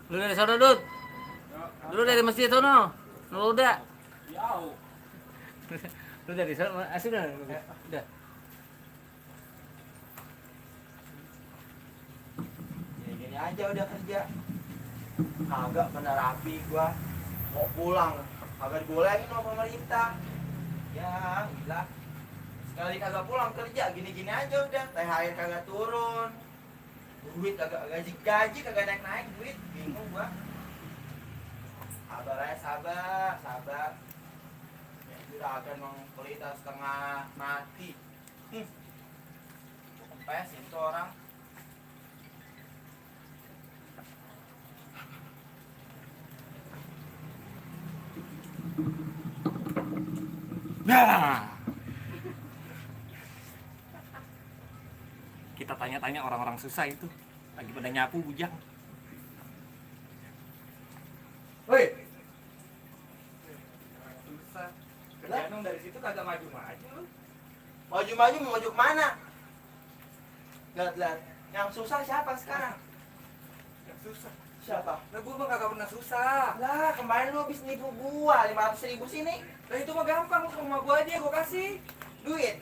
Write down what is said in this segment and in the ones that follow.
Lu dari sana, Dut. Lu dari masjid sono. Lu udah. Jauh. Lu dari sana asik dah. Udah. Gini aja udah kerja. Kagak bener rapi gua. Mau pulang, kagak dibolehin sama pemerintah. Ya, gila. Sekali kagak pulang kerja, gini-gini aja udah. THR kagak turun. Duit kagak gaji kagak naik-naik duit. Bingung gua. Sabar aja, sabar. Ya, juragan mau pelita setengah mati. Kempesin tuh orang. Nah. Kita tanya-tanya orang-orang susah itu. Lagi pada nyapu bujang. Woi. Susah. Kerjaan dong dari situ kagak maju-maju lu. Maju-maju mau maju kemana? Lihat. Yang susah siapa sekarang? Yang susah. Siapa? Lah gua mah kagak pernah susah. Lah kemarin lu habis nipu gua 500.000 sini. Lah itu mah gampang, lu ke rumah gua aja gua kasih. Duit.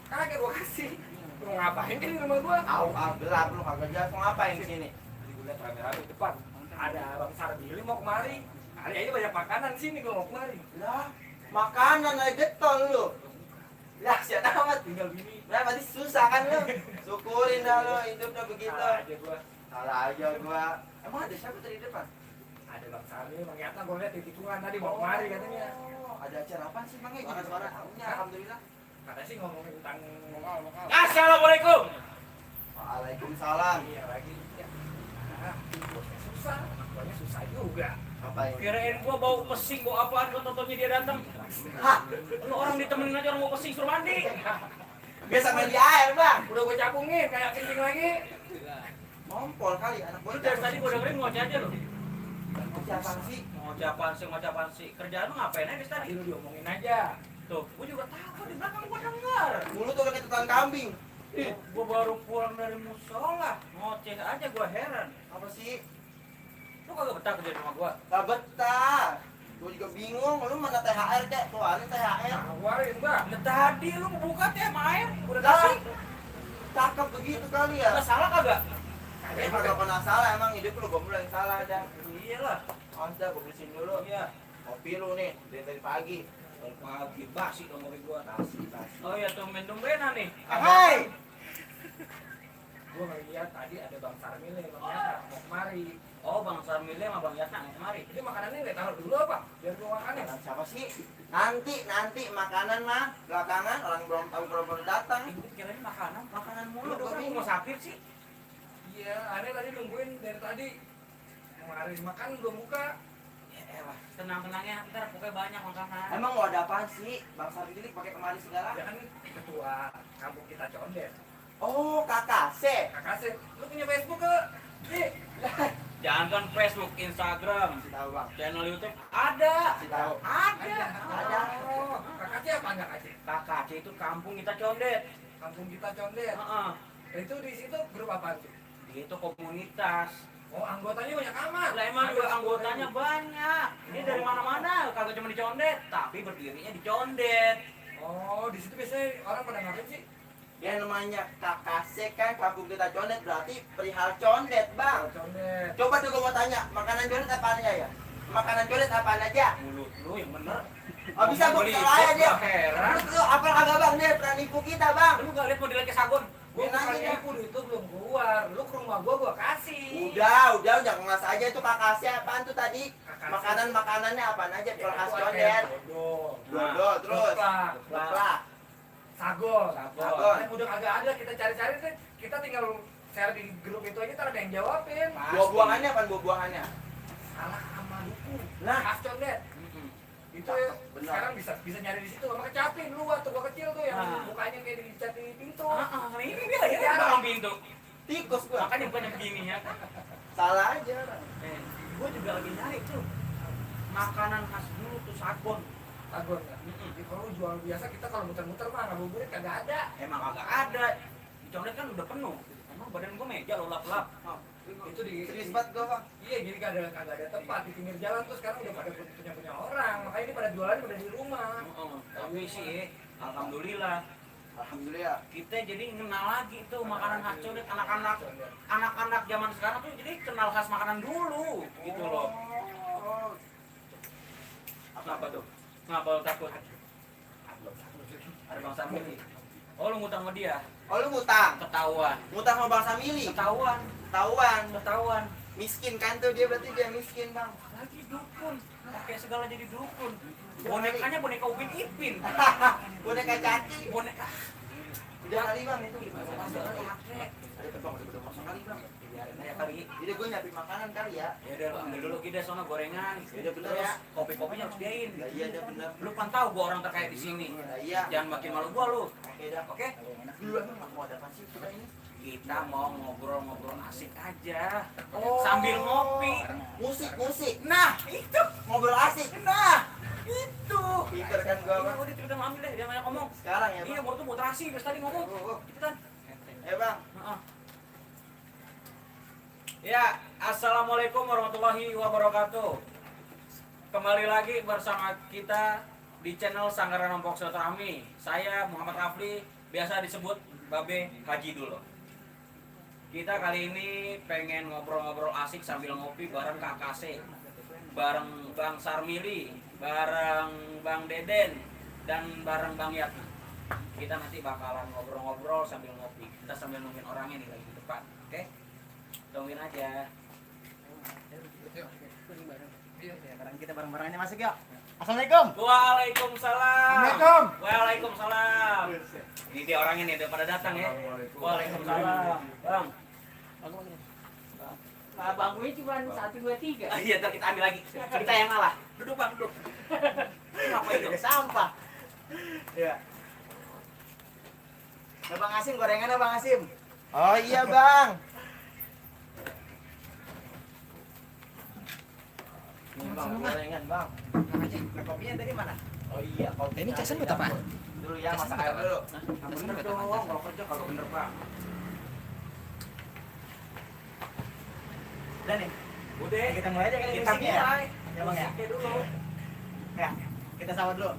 Kagak gua kasih. Lu mau ngapain di rumah gua? Gelap lu kagak jelas mau ngapain di sini? Tadi gua liat rame-rame di depan. Ada Bang Sarbili mau kemari. Hari aja banyak makanan sini gua mau kemari. Lah, makanan aja getol lu. Lah, siapa amat. Tinggal bini. Lah, berarti susah kan lu. Syukurin dah lu hidup udah begitu. Salah aja gua. Salah aja gua. Emang ada siapa tadi di depan? Ada Bang Sarbili, Bang Yatna gua liat di tikungan tadi mau kemari katanya. Ada acara apa sih, Bang? Suara-suara tahunya alhamdulillah. Kata sih ngomongin tentang lokal. Assalamualaikum. Waalaikumsalam. Iya lagi. Ya. Nah, bosnya susah. Bosnya susah juga. Ngapain? Kirain gua bau pesing, bau apaan, kok tontonnya dia datang. Hah, Lu orang ditemenin aja orang mau pesing suruh mandi. biasa main di air, Bang. Udah gua capungin kayak kencing lagi. Ngompol kali anak Lu gua. dari tadi gua dengerin ngoceh aja lu. Siapa sih? Ngoceh apaan sih. Kerjaan lu ngapain aja tadi? Tadi lu diomongin aja. Tuh, gua juga takut di belakang gua denger. Dulu tuh kayak tukang kambing. Gua baru pulang dari musola, ngoceh aja gua heran. Apa sih? Lu kagak betah kerja di rumah gua? Gak betah. Gue juga bingung, lu mana THR kek? Keluarin THR. Nawarin Bang. Nah, tadi lu buka teh sama air, udah Lah, kasih. cakep begitu kali ya. Nggak salah kagak? Kayaknya kagak pernah salah, emang hidup lu gue mulai salah aja. Iyalah. Ada, gue bersihin dulu. Iya. Kopi lu nih, dari pagi. Pagi basi dong kopi gua. Basi. Oh iya, tumben-tumbenan nih. Hai. Gua ngeliat tadi ada Bang Sarmile, Bang Yatna mau kemari. Oh, Bang Sarmile sama Bang Yatna mau kemari. Ini makanannya nggak taruh dulu apa? Biar gua makan ya. Siapa sih? Nanti makanan mah belakangan orang belum tahu belum datang. Ibu kirain makanan mulu. Lu Lu kan bingung. mau sakit sih. Iya, aneh tadi nungguin dari tadi. Kemarin makan belum buka. Ya elah, tenang-tenangnya ntar pokoknya banyak makanan. Emang mau ada apaan sih? Bang Sarbilik pakai kemari segala? Ya kan ketua kampung kita Condet. Oh, kakak se. Kakak sih, lu punya Facebook ke? Ih, Jangan kan Facebook, Instagram, Kasih tahu bang. channel YouTube ada. Kasih tahu. Ada. Oh, kakak sih apa enggak kakak? KKC itu kampung kita condet. Kampung kita Condet. Heeh. Itu di situ grup apa tuh? Itu komunitas. Oh, anggotanya banyak amat. Lah emang juga anggotanya banyak. Ini dari mana-mana, kagak cuma di Condet, tapi berdirinya di Condet. Oh, di situ biasanya orang pada ngapain sih? Dia namanya kakak se kan kampung kita condet berarti perihal condet bang. Oh, Condet. Coba tuh gue mau tanya, makanan condet apaan aja ya? Makanan condet apaan aja? Mulut lu yang bener. Oh bisa gue bisa lah ya dia. Heran. Lu apa kagak bang? Dia pernah nipu kita bang. Lu gak liat mau dilihat ke Sagon? Gua Enak bukan aja. nipu, itu belum keluar. Lu ke rumah gua kasih. Udah jangan ngelas aja itu kakak se apaan tuh tadi? Kakak se. Makanannya apaan aja? Ya, Khas itu condet. kayak dodol, Dodo terus. geplak, Geplak. sagol. Sagol. Yang udah agak ada kita cari-cari tuh, kita tinggal share di grup itu aja ntar ada yang jawabin. Buah-buahannya apa buah-buahannya? Salah sama duku. Nah. Khas condet. Itu ya, Benar. sekarang bisa nyari di situ sama kecapin lu waktu gua kecil tuh yang Nah. mukanya kayak dicat di pintu. Ini dia lagi di belakang pintu. Tikus gua. Makanya bukannya begini ya. Salah aja. Gue juga lagi nyari tuh makanan khas dulu tuh Sagon. Sagol nggak? Kalau lu jual biasa kita kalau muter-muter mah ngabuburit kagak ada. Emang agak ada. Di condet kan udah penuh. Emang badan gua meja lo lap-lap. Itu di Serius banget gua, Bang. Iya, jadi kagak ada tempat di pinggir jalan tuh sekarang udah pada punya orang. Makanya ini pada jualan udah di rumah. Tapi sih, alhamdulillah Alhamdulillah. kita jadi kenal lagi tuh makanan khas condet. Anak-anak zaman sekarang tuh jadi kenal khas makanan dulu gitu loh. Kenapa tuh? Kenapa lo takut? Ada Bang Samili. Oh lu ngutang sama dia? Oh lu ngutang? Ketahuan. Ngutang sama Bang Samili? Ketahuan. Ketahuan. Miskin kan tuh dia, berarti dia miskin, Bang. Lagi dukun. Pakai segala jadi dukun. Bonekanya boneka Upin Ipin. Boneka caci. Boneka. Udah kali, Bang, itu. Pakai. Ada Bang, udah masuk kali, Bang. Biarin aja kali. Jadi gue nyiapin makanan kali ya. Ya udah ambil dulu kita sono gorengan. Ya udah bener Terus ya. kopi-kopinya harus diain. Nah, iya dah bener. Lu kan tahu gua orang terkaya di sini. Nah, iya. Jangan makin malu gua lu. Oke dah. Oke? Dulu emang mau ada apa sih kita ini? Kita mau ngobrol-ngobrol asik aja. Oh. Sambil ngopi. Musik. Nah, itu. Ngobrol asik. Nah, itu. Pinter kan gua, Iya, Bang. udah udah ngambil deh, jangan banyak ngomong. Sekarang ya, Iya, Bang. gua tuh mau terasi terus tadi ngomong. Oh. Cepetan. Bang. Heeh. Ya, assalamualaikum warahmatullahi wabarakatuh. Kembali lagi bersama kita di channel Sanggaran Nompok Silaturahmi. Saya Muhammad Rafli, biasa disebut Babe Haji dulu. Kita kali ini pengen ngobrol-ngobrol asik sambil ngopi bareng Kak Kase, bareng Bang Sarmili, bareng Bang Deden, dan bareng Bang Yatna. Kita nanti bakalan ngobrol-ngobrol sambil ngopi. Kita sambil nungguin orangnya nih lagi di depan, oke? Tungguin aja. Sekarang kita bareng-bareng aja masuk yuk. Assalamualaikum. Waalaikumsalam. Assalamualaikum. Waalaikumsalam. Ini dia orangnya nih, udah pada datang ya. Waalaikumsalam. Bang. Abang gue cuma 1, 2, 3. Iya, ntar kita ambil lagi. Kita yang ngalah. Duduk bang, duduk. Apa itu? Ada sampah. Ya. Nah, Bang Asim, gorengannya Bang Asim. Oh iya, Bang. Ini Bang, gorengan, Bang. Nah, kopinya tadi mana? Oh iya, kopi. Ini casan buat apa? Dulu ya, masak air dulu. Bener dong, kalau kerja kalau bener bang. Udah nih. Udah, Kita mulai aja kali kita musiknya ya. mulai. Ya, Bang ya. Musiknya dulu. Ya, kita sambut dulu.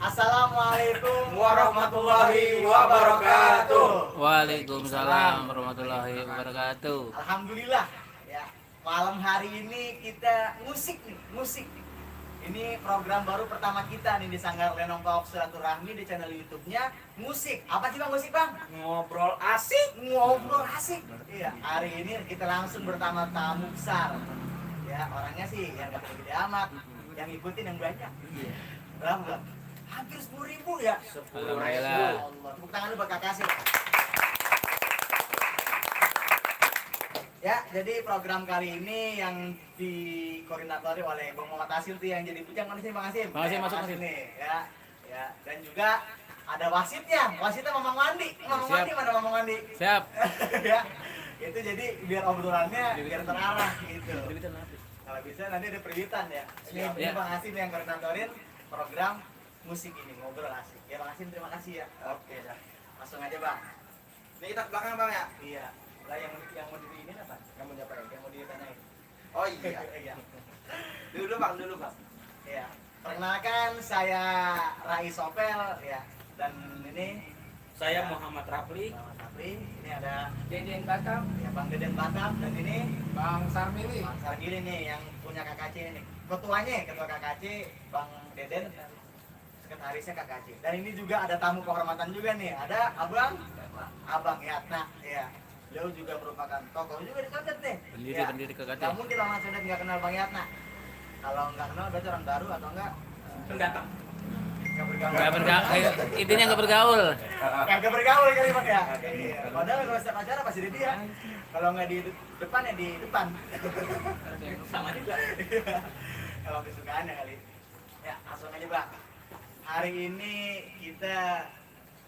Assalamualaikum Warahmatullahi wabarakatuh. Waalaikumsalam warahmatullahi wabarakatuh. Alhamdulillah. Ya, malam hari ini kita musik nih, musik. Ini program baru pertama kita nih di Sanggar Lenong Paok Silaturahmi di channel YouTube-nya Musik. Apa sih Bang musik Bang? Ngobrol asik. Ngobrol asik. Iya, hari ini kita langsung bertama tamu besar. Ya, orangnya sih yang gak gede amat, yang ngikutin yang banyak. Iya. Berapa Bang? Hampir 10.000 ya. 10.000. Alhamdulillah. Allah, tepuk tangan lu buat Kak Kasih. Ya, jadi program kali ini yang dikoordinatori oleh Bang Muhammad Asim tuh yang jadi bujang mana sih Bang Asim? Bang Asim, Bang masuk, Asim. nih, ya. Ya, dan juga ada wasitnya. Wasitnya Mamang Mandi. Mamang Siap. Mandi mana Mamang Mandi? Siap. Ya. Itu jadi biar obrolannya biar terarah gitu. Kalau bisa nanti ada perwitan ya. Ini Ya. Bang Asim yang koordinatorin program musik ini, ngobrol asik. Ya Bang Asim, terima kasih ya. Oke dah. Langsung aja Bang. Ini kita ke belakang, Bang ya? Iya. Lah yang mau diinin apa? Yang mau diapain? Yang mau ditanyain? Oh iya. Iya. Dulu, Bang, dulu, Bang. Iya. Perkenalkan saya Rais Opel ya. Dan ini Saya Muhammad Rafli. Bang Sapri. Ini ada Deden Batam. ya Bang Deden Batam dan ini Bang Sarmili. Bang Sargili nih yang punya KKC ini. Ketuanya, ketua KKC Bang Deden, sekretarisnya KKC. Dan ini juga ada tamu kehormatan juga nih. Ada Abang Yatna ya. Beliau juga merupakan tokoh juga di Condet nih. Pendiri KKT. Nggak mungkin orang Condet nggak kenal Bang Yatna. Kalau nggak kenal berarti orang baru atau enggak Pendatang. nggak bergaul. Nggak bergaul, intinya nggak bergaul. Kagak bergaul kali Bang ya. Iya. Padahal kalau setiap acara pasti di dia. Kalau nggak di depan ya di depan. Sama juga. Kalau kesukaannya kali. Ya, langsung aja Bang. Hari ini kita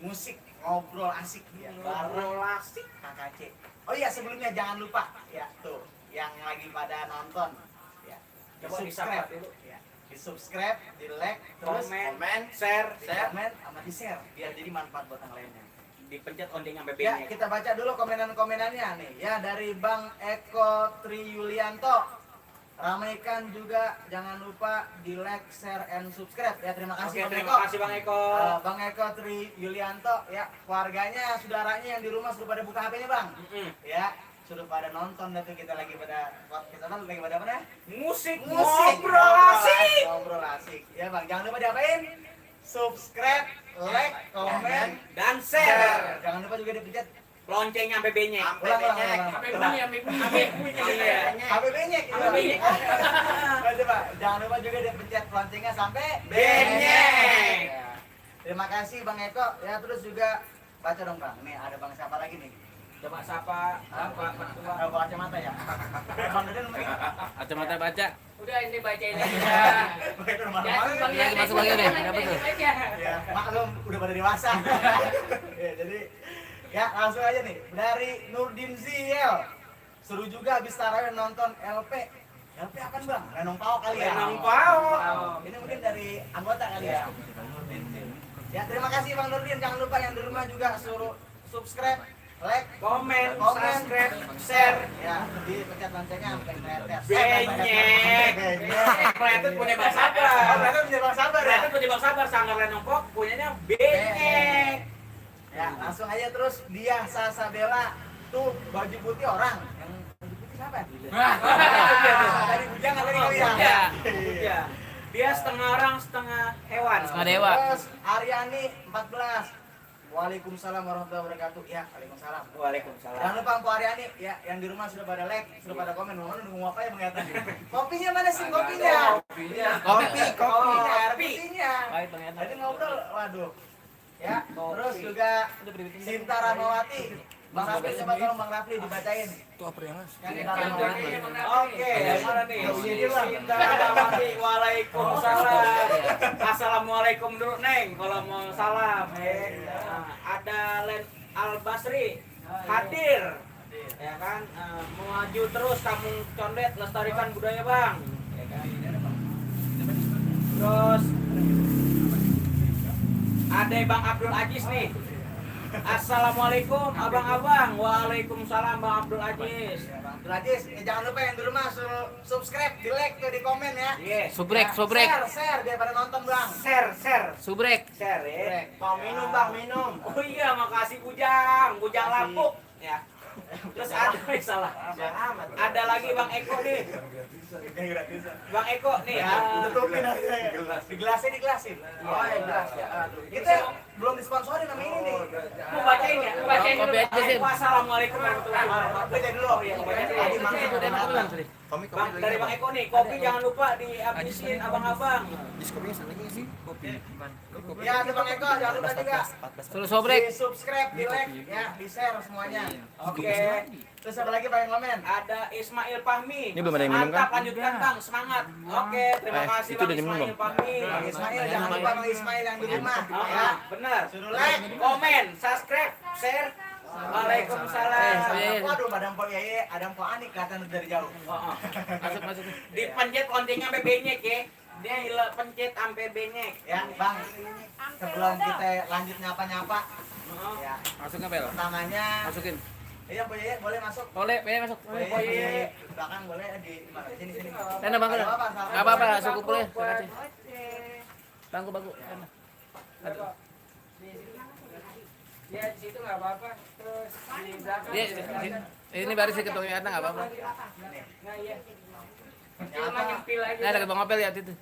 musik ngobrol asik ya. Ngobrol asik. KKC. Oh iya, sebelumnya jangan lupa ya tuh yang lagi pada nonton ya. Coba Di-subscribe disapa dulu. ya. Di-subscribe, di-like, terus Komen, Komen, share, di-comment sama di-share biar jadi manfaat buat yang lainnya. dipencet onding sampai Ya, B-nya. kita baca dulu komenan-komenannya nih. Ya, dari Bang Eko Tri Yulianto. Ramaikan juga, jangan lupa di like, share, and subscribe. Ya, terima kasih Oke, Bang terima Eko. kasih Bang Eko. Bang Eko Tri Yulianto, ya, keluarganya, saudaranya yang di rumah sudah pada buka HP-nya, Bang. Mm-mm. Ya, sudah pada nonton dan kita lagi pada lagi pada apa ya? Musik Ngobrol asik. Ngobrol asik. Ya, Bang, jangan lupa diapain? Subscribe, like, comment, dan share. Jangan lupa juga dipencet Loncengnya sampai B-nya. ulang. Sampai bunyi. Iya. HBB-nya gitu. HBB-nya. Coba, jangan lupa juga dipencet loncengnya sampai B-nya. Ya. Terima kasih Bang Eko. Ya, terus juga baca dong Bang. Nih ada Bang siapa lagi nih? Coba sapa Pak Ketua. Bawa kacamata ya. Bang Deden mungkin. Kacamata baca. Udah ini bacain aja. Begitu rumah. Lagi masuk lagi deh. Apa tuh? Ya, maklum udah pada dewasa. Ya, jadi ya langsung aja nih dari Nurdin Ziel. Seru juga habis tarawih nonton LP. LP apa Bang? Lenong Pao kali ya. Lenong Pao. Ini mungkin dari anggota kali ya. Ya, terima kasih Bang Nurdin. Jangan lupa yang di rumah juga suruh subscribe, like, Komen, Komen. subscribe, share. ya, dipencet loncengnya sampai ngeliat. Benyek. Kreatif punya Bang Oh, Sabar. berarti punya Bang Sabar ya? Kreatif punya Bang Sabar. Sanggar Lenong Pok punyanya Benyek. Ya, langsung aja terus dia Sasabela tuh baju putih orang. Yang baju putih siapa? Dari Bujang atau dari kali ya? Ya. Ya. Dia setengah orang, setengah hewan. Setengah dewa. Terus Aryani 14. Waalaikumsalam warahmatullahi wabarakatuh. Ya, waalaikumsalam. Waalaikumsalam. Jangan lupa Mpok Aryani, ya, yang di rumah sudah pada like, sudah pada komen. Mau nunggu apa ya mengingatkan? Kopinya mana sih kopinya? Kopi. Kopinya, air putihnya. Baik, Bang Yana. Jadi ngobrol, waduh. Ya, terus juga Sinta Ramawati. Bang Rafli, coba tolong Bang Rafli dibacain. Itu apa yang mas? Yang Sinta Ramawati. Oke, yang mana nih? Iya, Bang. Cinta Ramawati, waalaikumsalam. Assalamualaikum dulu Neng, kalau mau salam. Nah, ada Len Al Basri hadir, ya kan? Maju terus Kampung Condet, lestarikan budaya Bang. Ya kan? Terus ada Bang Abdul Aziz nih. Assalamualaikum abang-abang. Waalaikumsalam Bang Abdul Aziz. Bang Abdul Aziz, jangan lupa yang di rumah suruh subscribe, di like, di komen ya. Yes. Subrek. Share biar pada nonton Bang. Share. Subrek. Share ya. Mau minum Bang, minum. Oh iya, makasih Bujang Lapuk ya. Terus ada salah. Jangan amat. Ada lagi Bang Eko nih. Bang Eko nih. Tutupin aja. Di gelasin. Oh, ya, gelas ya. Kita belum disponsorin sama ini nih. Mau bacain ya? Bacain Kopi aja, Sin. Wassalamualaikum warahmatullahi wabarakatuh. Baca dulu. Iya, baca dulu. Tadi Bang Eko udah datang. Bang, dari Bang Eko nih, kopi jangan lupa dihabisin abang-abang. Ya, ada Bang Eko, jangan lupa juga. Suruh subrek. Di subscribe, di like, ya, di share semuanya. Oke. Terus apa lagi Bang yang komen? Ada Ismail Fahmi. Ini belum ada yang minum, Mantap, kan? lanjutkan Bang, semangat. Oke, terima kasih itu Bang udah diminum, Ismail Bang. Fahmi. Bang Ismail, jangan lupa Bang Ismail yang di rumah. Ah, Ya, benar. suruh like. Komen, subscribe, share. Waalaikumsalam. Waduh, ada Mpok Yeye, ada Mpok Ani kelihatan dari jauh. Oh, oh. Masuk. Dipencet loncengnya sampai benyek ya. Dia pencet sampai benyek. Ya, Bang. Sebelum kita lanjut nyapa-nyapa, Oh. ya, Masuk ngapel. pertamanya, Masukin. iya Mpok Yeye boleh masuk. Boleh, masuk. Mpok Yeye, belakang boleh di mana? Sini. Enak banget. Nggak apa-apa, Enggak apa-apa, cukup boleh. Oke. Bangku. Enak. Ya di situ nggak apa-apa. Terus di belakang. Ini baris ketua Yana enggak apa-apa. Nah iya. Nyapa. Cuma nyempil aja. Nah, ada ketemu ngapel ya itu.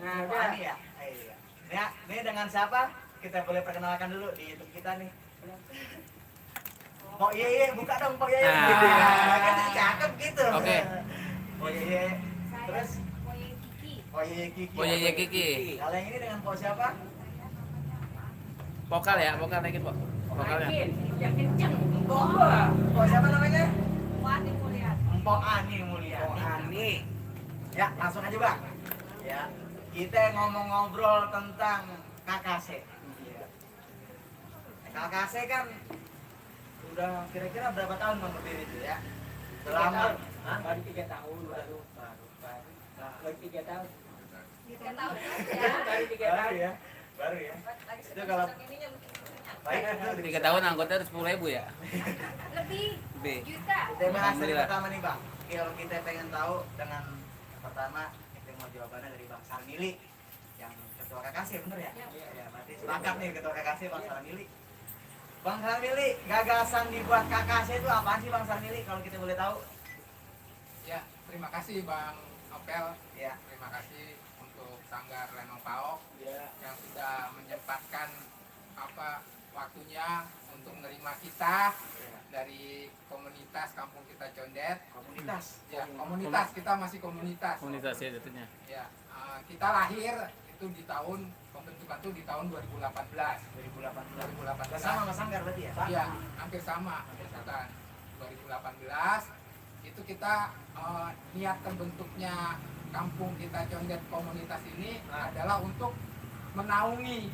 Nah, Mpok Ani ya? Iya. Ya, ini dengan siapa? Kita boleh perkenalkan dulu di YouTube kita nih. Mpok Yeye, buka dong Mpok Yeye. Nah. Gitu ya. Kan cakep gitu. Oke. Mpok Yeye. Terus Mpok Yeye Kiki. Oh iya Kiki. Kalau yang ini dengan Mpok siapa? Vokal ya, vokal naikin, Pak. Vokalnya. naikin, yang kenceng. Mpok siapa namanya? Wani Mulyani. Mpok Ani Mulyani. Oh, Ani. Ya, langsung aja Bang. Ya, kita ngobrol tentang KKC. KKC kan udah kira-kira berapa tahun Bang berdiri itu ya? Selama, hah? Baru 3 tahun baru. Baru 3 tahun. 3 tahun aja. Baru 3 Baru tahun. ya, baru ya. Lagi Itu kalau- sedang ininya mungkin banyak. Baik itu 3 tahun anggotanya 10.000 ya. Lebih B. juta. Kita bahas dari Alhamdulillah. pertama nih bang. Kalau kita pengen tahu dengan pertama kita mau jawabannya dari Bang Sarmili yang ketua KKC bener ya? Ya berarti sepakat nih ketua KKC Bang Sarmili. Bang Sarmili, gagasan dibuat KKC itu apa sih Bang Sarmili kalau kita boleh tahu? Ya, terima kasih Bang Opel. Ya. Terima kasih untuk Sanggar Lenong Paok yang sudah menyempatkan waktunya untuk menerima kita dari komunitas kampung kita Condet. Komunitas. Ya, komunitas kita masih komunitas. Komunitas ya jatuhnya. Ya, kita lahir itu di tahun pembentukan itu di tahun 2018. 2018. Sama Mas Sanggar berarti ya? Iya, hampir sama pembentukan 2018 itu kita niat terbentuknya kampung kita Condet komunitas ini adalah untuk menaungi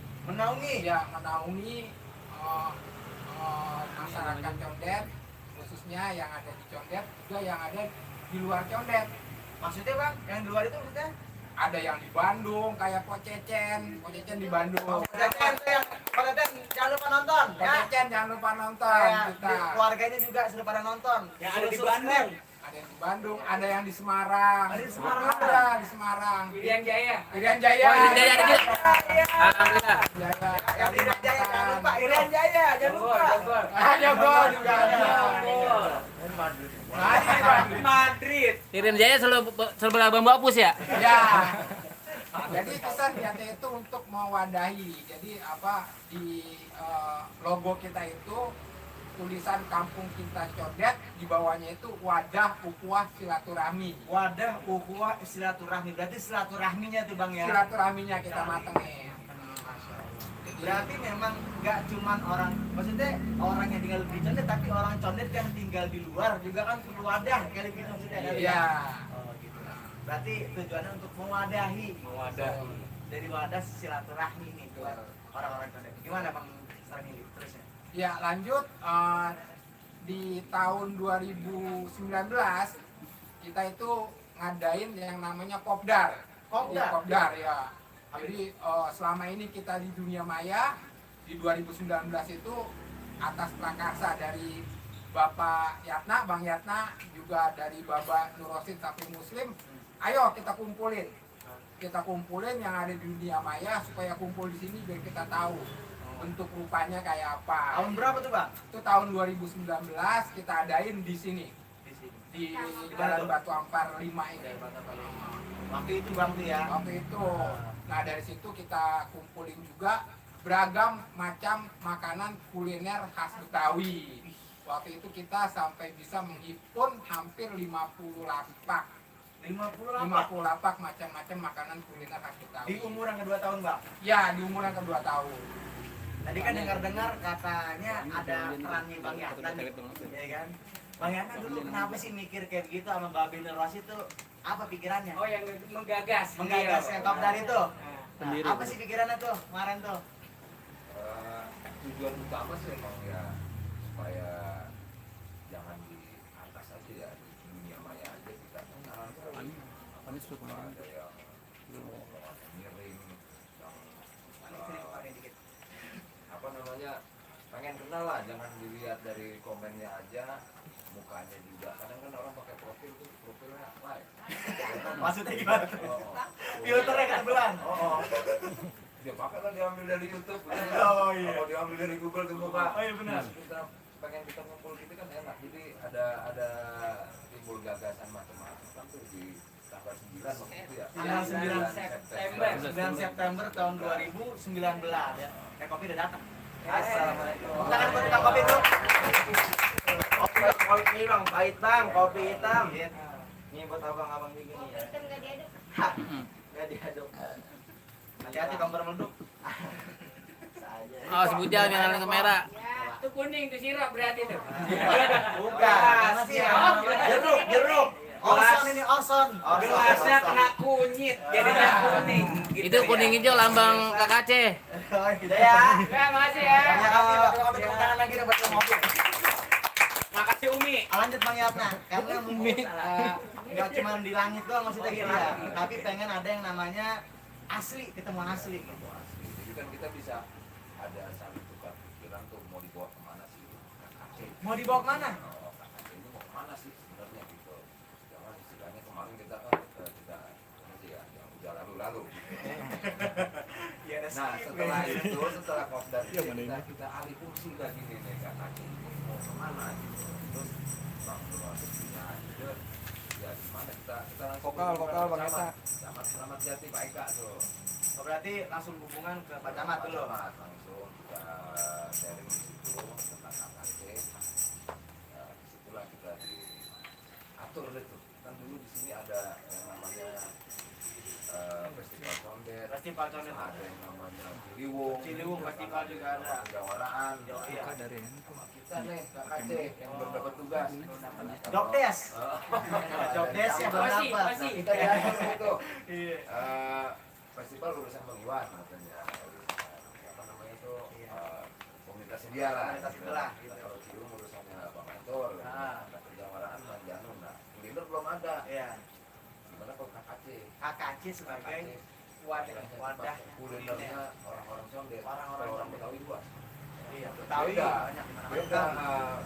masyarakat Condet khususnya yang ada di Condet juga yang ada di luar Condet. Maksudnya Bang, yang di luar itu maksudnya? Ada yang di Bandung kayak Pocecen di Bandung. Pocecen jangan lupa nonton ya. Pocecen jangan lupa nonton kita. Keluarganya juga sudah pada nonton. Yang ada di Bandung. Ada yang di Bandung, ada yang di Semarang. Ada di Semarang. Ada di Semarang. Irian Jaya. Irian Jaya. Oh, Irian Jaya ada di- Alhamdulillah. Jaya. Yang tidak Jaya jangan lupa Irian Jaya jangan lupa. Jogor. Jogor juga ada. Madrid. Irian Jaya sebelah Bambu Apus ya? Ya. Jadi kita niatnya itu untuk mewadahi. Jadi di logo kita itu tulisan kampung kita Condet, di bawahnya itu wadah ukhuwah silaturahmi. Wadah ukhuwah silaturahmi. Berarti silaturahminya tuh Bang ya. Silaturahminya kita matengin. Berarti memang nggak cuman orang, maksudnya orang yang tinggal di Condet, tapi orang Condet yang tinggal di luar juga kan perlu wadah kali gitu maksudnya kali ya. Iya. Oh gitu. Berarti tujuannya untuk mewadahi. Dari wadah silaturahmi nih buat orang-orang Condet. Gimana Bang Sarmili terusnya? Ya lanjut di tahun 2019 kita itu ngadain yang namanya Kopdar. Kopdar? Ya, Kopdar ya. Jadi selama ini kita di dunia maya di 2019 itu atas prakarsa dari Bapak Yatna, Bang Yatna, juga dari Bapak Nurosid Sapi Muslim, ayo kita kumpulin yang ada di dunia maya supaya kumpul di sini biar kita tahu bentuk rupanya kayak apa. Tahun berapa tuh Bang? Itu tahun 2019 kita adain di sini Di sini. di Jalan Batu Ampar 5 ini. Waktu itu Bang tuh ya. Waktu itu. Nah dari situ kita kumpulin juga beragam macam makanan kuliner khas Betawi. Waktu itu kita sampai bisa menghimpun hampir 50 lapak. 50 lapak macam-macam makanan kuliner khas Betawi. di umur yang kedua tahun Bang. Ya, di umur yang kedua tahun. Tadi kan dengar-dengar katanya ada perannya Bang Yatna nih, ya kan? Bang Yatna dulu kenapa sih mikir kayak begitu sama Mbak Binur Rosid itu? Apa pikirannya? Oh yang menggagas. Menggagas yang Kopdar itu. Sendiri. Apa sih pikirannya tuh kemarin tuh? Tujuan utama sih emang ya supaya jangan di atas aja ya, di dunia maya aja kita kenal. Ada yang miring, yang apa namanya, pengen kenal lah, jangan dilihat dari komennya aja, mukanya juga. Kadang kan orang pakai profil tuh profilnya live. Maksudnya gimana tuh? Oh, Filternya kebetulan. dia pakai kan diambil dari YouTube. Oh, iya. Kalau diambil dari Google tuh muka. Oh, iya, benar. Kita pengen kita ngumpul gitu kan enak. Jadi ada timbul gagasan macam-macam kan tuh di tanggal 9 waktu itu ya. Tanggal 9 September. 9 September tahun 2019 ya. Kopi udah datang. Assalamualaikum. Tangan buat tukang kopi tuh. Kopi ini Bang, pahit Bang, kopi hitam. Ini buat abang-abang begini ya. Hitam gak diaduk. Gak diaduk. Hati-hati kompor meleduk. Oh, sebut jangan nyalain kamera. Ya. Itu kuning, itu sirup berarti tuh. Bukan, masih ya. Jeruk. Orson ini Orson. Gelasnya kena kunyit, jadinya kuning. Gitu Itu kuning hijau lambang KKC. Gitu ya. Ya, makasih ya. Banyak kopi, Bang. Kopi tepuk tangan lagi deh buat yang ngopi. Makasih Umi. Lanjut Bang Yatna, karena mungkin nggak cuma di langit doang maksudnya gitu ya, tapi pengen ada yang namanya asli, ketemuan asli gitu. Jadi kan kita bisa ada saling tukar pikiran tergantung mau dibawa kemana sih KKC. Mau dibawa kemana? Oh, KKC ini mau kemana sih sebenarnya gitu. Jangan istilahnya kemarin kita kita ini sih ya, yang udah lalu-lalu. Ya ada Nah skip, setelah ya. itu, setelah kopdar kita alih fungsi lagi nih KKC ini mau kemana gitu. Terus masuk Cina gitu. Ya gimana kita langsung Vokal, Bang Eta. Selamat Jati Pak Eka tuh. Oh, berarti langsung hubungan ke Pak Camat dulu. Camat langsung kita sharing di situ tentang KKC. Ya, disitulah kita diatur itu. Kan dulu di sini ada yang namanya festival condet, Festival condet. ada yang namanya Ciliwung, Ciliwung festival juga ada. Jawaraan. Iya. Sama kita nih KKC yang berdapat tugas. Dokdes. Dokdes ya belum Masih, dapat. masih. Kita diatur itu. Iya. Festival urusan pengiwan katanya. Apa namanya itu? Komunitas sedia lah. Komunitas sebelah, gitu. Kalau Ciliwung urusannya Pak Mentor. Ah. Jawaraan Bang Janun. Nah, kuliner belum ada. Iya. Gimana kalau KKC? KKC sebagai wadah kulinernya orang-orang condet. Orang-orang Kalau orang condet. Betawi luas. Iya, Betawi Beda. banyak di mana-mana. Beda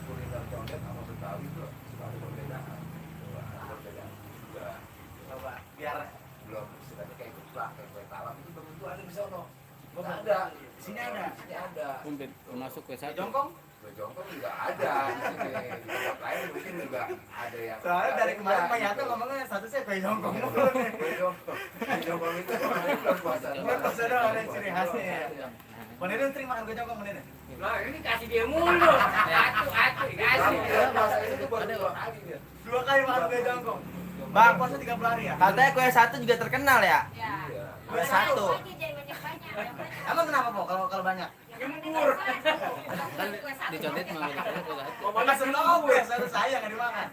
kuliner condet sama Betawi itu sudah ada perbedaan. Ada perbedaan juga. Coba biar Belum istilahnya kayak geplak, kayak kue talam itu belum tentu ada di sono. Oh, Nggak ada. di sini ada. Di sini ada. Pun masuk ke Di satu. Jongkong. Kue jongkong juga ada di sini. Di tempat lain mungkin juga ada yang. Soalnya dari kemarin Pak Gitu. Yanto ngomongnya statusnya kue Jongkong. Kue jongkong. Kue jongkong itu bulan puasa. Bulan puasa doang ada ciri khasnya ya. Menurut terima makan kue Jongkong menurut. Lah ini kasih dia mulu. Atu dikasih. Ya, masa itu baru 2 kali dia. 2 kali makan kue Jongkong. Bang, Puasa 30 hari ya? Katanya kue satu juga terkenal ya? Ya. Iya. Kue satu. Emang kenapa po kalau banyak? Gembur. Kan dicondet memilih kue satu. Ngomongnya seneng ya, satu saya nggak dimakan.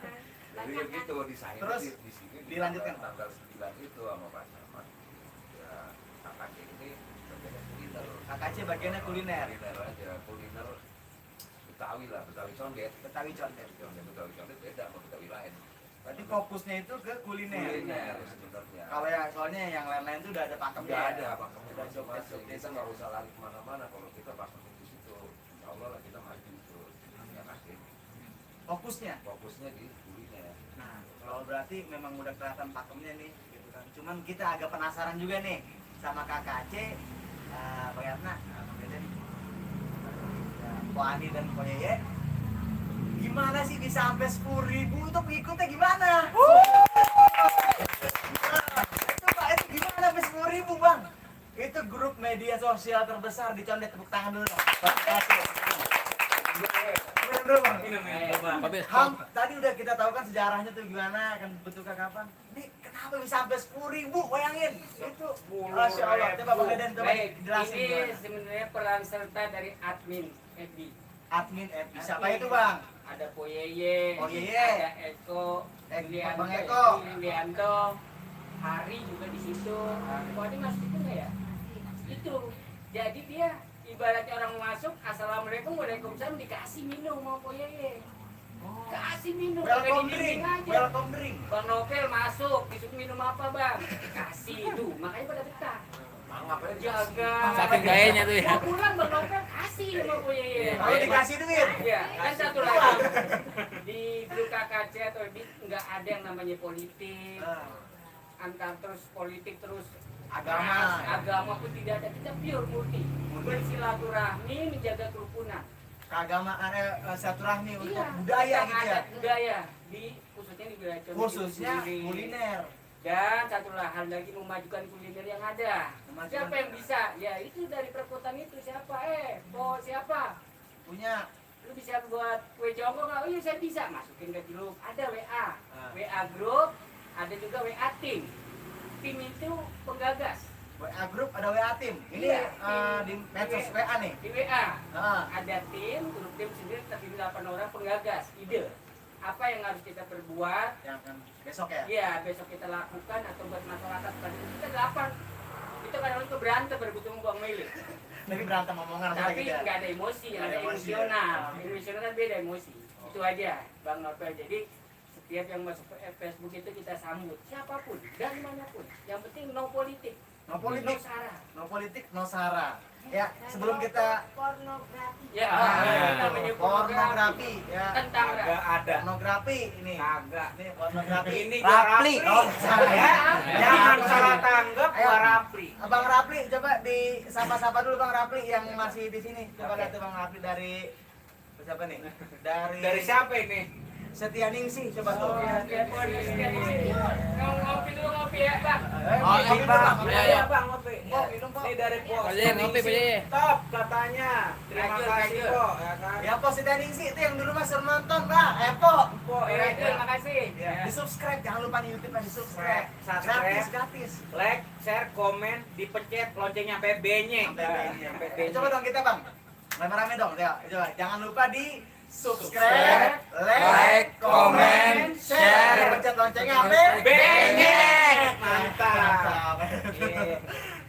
Jadi ya gitu desain Terus di sini dilanjutkan. tanggal 9 itu sama Pak Camat. Ya, KKC ini bagiannya kuliner. KKC bagiannya kuliner. Kuliner aja, kuliner Betawi lah, Betawi condet. Betawi condet. Betawi condet beda sama Betawi lain. Berarti fokusnya itu ke kuliner. Kuliner sebenarnya. Kalau ya soalnya yang lain-lain itu udah ada pakemnya. Nggak ada pakemnya Udah masing-masing. job-job Kita nggak usah lari kemana-mana kalau kita pakemnya di situ. Insya Allah lah kita maju terus. Ya pasti. Fokusnya. Fokusnya di kuliner. Nah, kalau berarti memang udah kelihatan pakemnya nih, gitu kan. Cuman kita agak penasaran juga nih sama KKC, Bang Yatna, Bang Deden, Po Ani dan Po Yeye. Gimana sih bisa sampai 10.000 itu pengikutnya gimana? Itu Pak, itu gimana sampai 10.000 Bang? Itu grup media sosial terbesar di Condet, tepuk tangan dulu dong. Bener dulu Bang. Habis. Tadi udah kita tahu kan sejarahnya tuh gimana, kan bentuknya kapan. Ini kenapa bisa sampai 10.000, bayangin. Itu Masya Allah, coba Bang Deden coba Baik, jelasin ini gimana. sebenarnya peran serta dari admin FB. Admin FB, siapa itu Bang? Ada Poyeye, Oh, Yeye. ada Eko, Bang Eko. Yulianto, Hari juga di situ. Kok ini masuk itu nggak ya? Itu. Jadi dia ibaratnya orang masuk, assalamualaikum, waalaikumsalam, dikasih minum sama Poyeye. Kasih minum, pakai Welcome di drink, dinding aja. welcome drink. Bang Novel masuk, disuruh minum apa bang? Kasih tuh, makanya pada betah. Mangap aja. Jaga. Saking gayanya tuh ya. Mau pulang Bang Novel kasih sama Poyeye. Kalau dikasih duit, Iya, dan satu lagi di grup KKC atau di nggak ada yang namanya politik, antar terus politik terus agama pun tidak ada, kita pure multi bersilaturahmi, menjaga kerukunan. keagamaan, silaturahmi untuk Iya, budaya tentang gitu ya. adat budaya di khususnya di wilayah Condet itu Khususnya sendiri. kuliner. Dan satu hal lagi memajukan kuliner yang ada. Memajukan Siapa yang bisa? Ya itu dari perkutan itu siapa? Siapa? Punya Lu bisa buat kue jongkok nggak? Oh iya saya bisa, masukin ke grup. Ada WA, Ah. WA grup, ada juga WA tim. Tim itu penggagas. WA grup, ada WA tim. Ini Iya, di medsos WA nih. Di WA Nah, ada tim, grup tim sendiri terdiri 8 orang penggagas. Ide apa yang harus kita perbuat? yang akan besok ya. Iya besok kita lakukan atau buat masyarakat pada kita 8. Itu kadang-kadang itu berantem berebut buang milik. Tapi berantem omongan Tapi gitu ya. nggak ada emosi, Nggak ada ada emosi, emosional. Emosional kan beda emosi. Itu aja, Bang Novel. Jadi setiap yang masuk ke Facebook itu kita sambut, siapapun, dari manapun. Yang penting no politik. No politik, Sarah. no politik, no sara. Ya, sebelum kita pornografi. Ya, Ah, namanya pornografi, ya. Tentang Kagak ada. Pornografi ini. Kagak. Ini pornografi. Ini Rapli. gua Oh, salah ya. Jangan salah tanggap Ayo. gua Rapli. Bang Rapli, coba di sapa-sapa dulu Bang Rapli yang masih di sini. Coba lihat tuh Bang Rapli dari siapa nih? Dari siapa ini? Setia Ningsih, coba tuh. Ngopi dulu ngopi ya, Bang. Oh, Minum ini, dulu, Bang. Bang. Iya, ya, Bang, ngopi. Oh, minum, Pak. Ini dari Pos. Pak Jaya, ngopi, Pak Jaya. Top katanya. Terima Lanjut, kasih, lanjut. kok, ya kan. Ya, Pos Setia Ningsih itu yang dulu Mas suruh nonton, Pak. Po. Pok, Ya, ya. terima kasih. Ya, di subscribe, jangan lupa di YouTube di subscribe. Subscribe. Gratis, gratis. Like, share, komen, dipencet loncengnya sampai B-nya. Sampai B-nya. Sampai B-nya. Coba dong kita Bang, rame-rame dong. Ya, coba. Jangan lupa di subscribe, like, comment, share, pencet loncengnya sampai B-nya. Mantap. Mantap. Iya.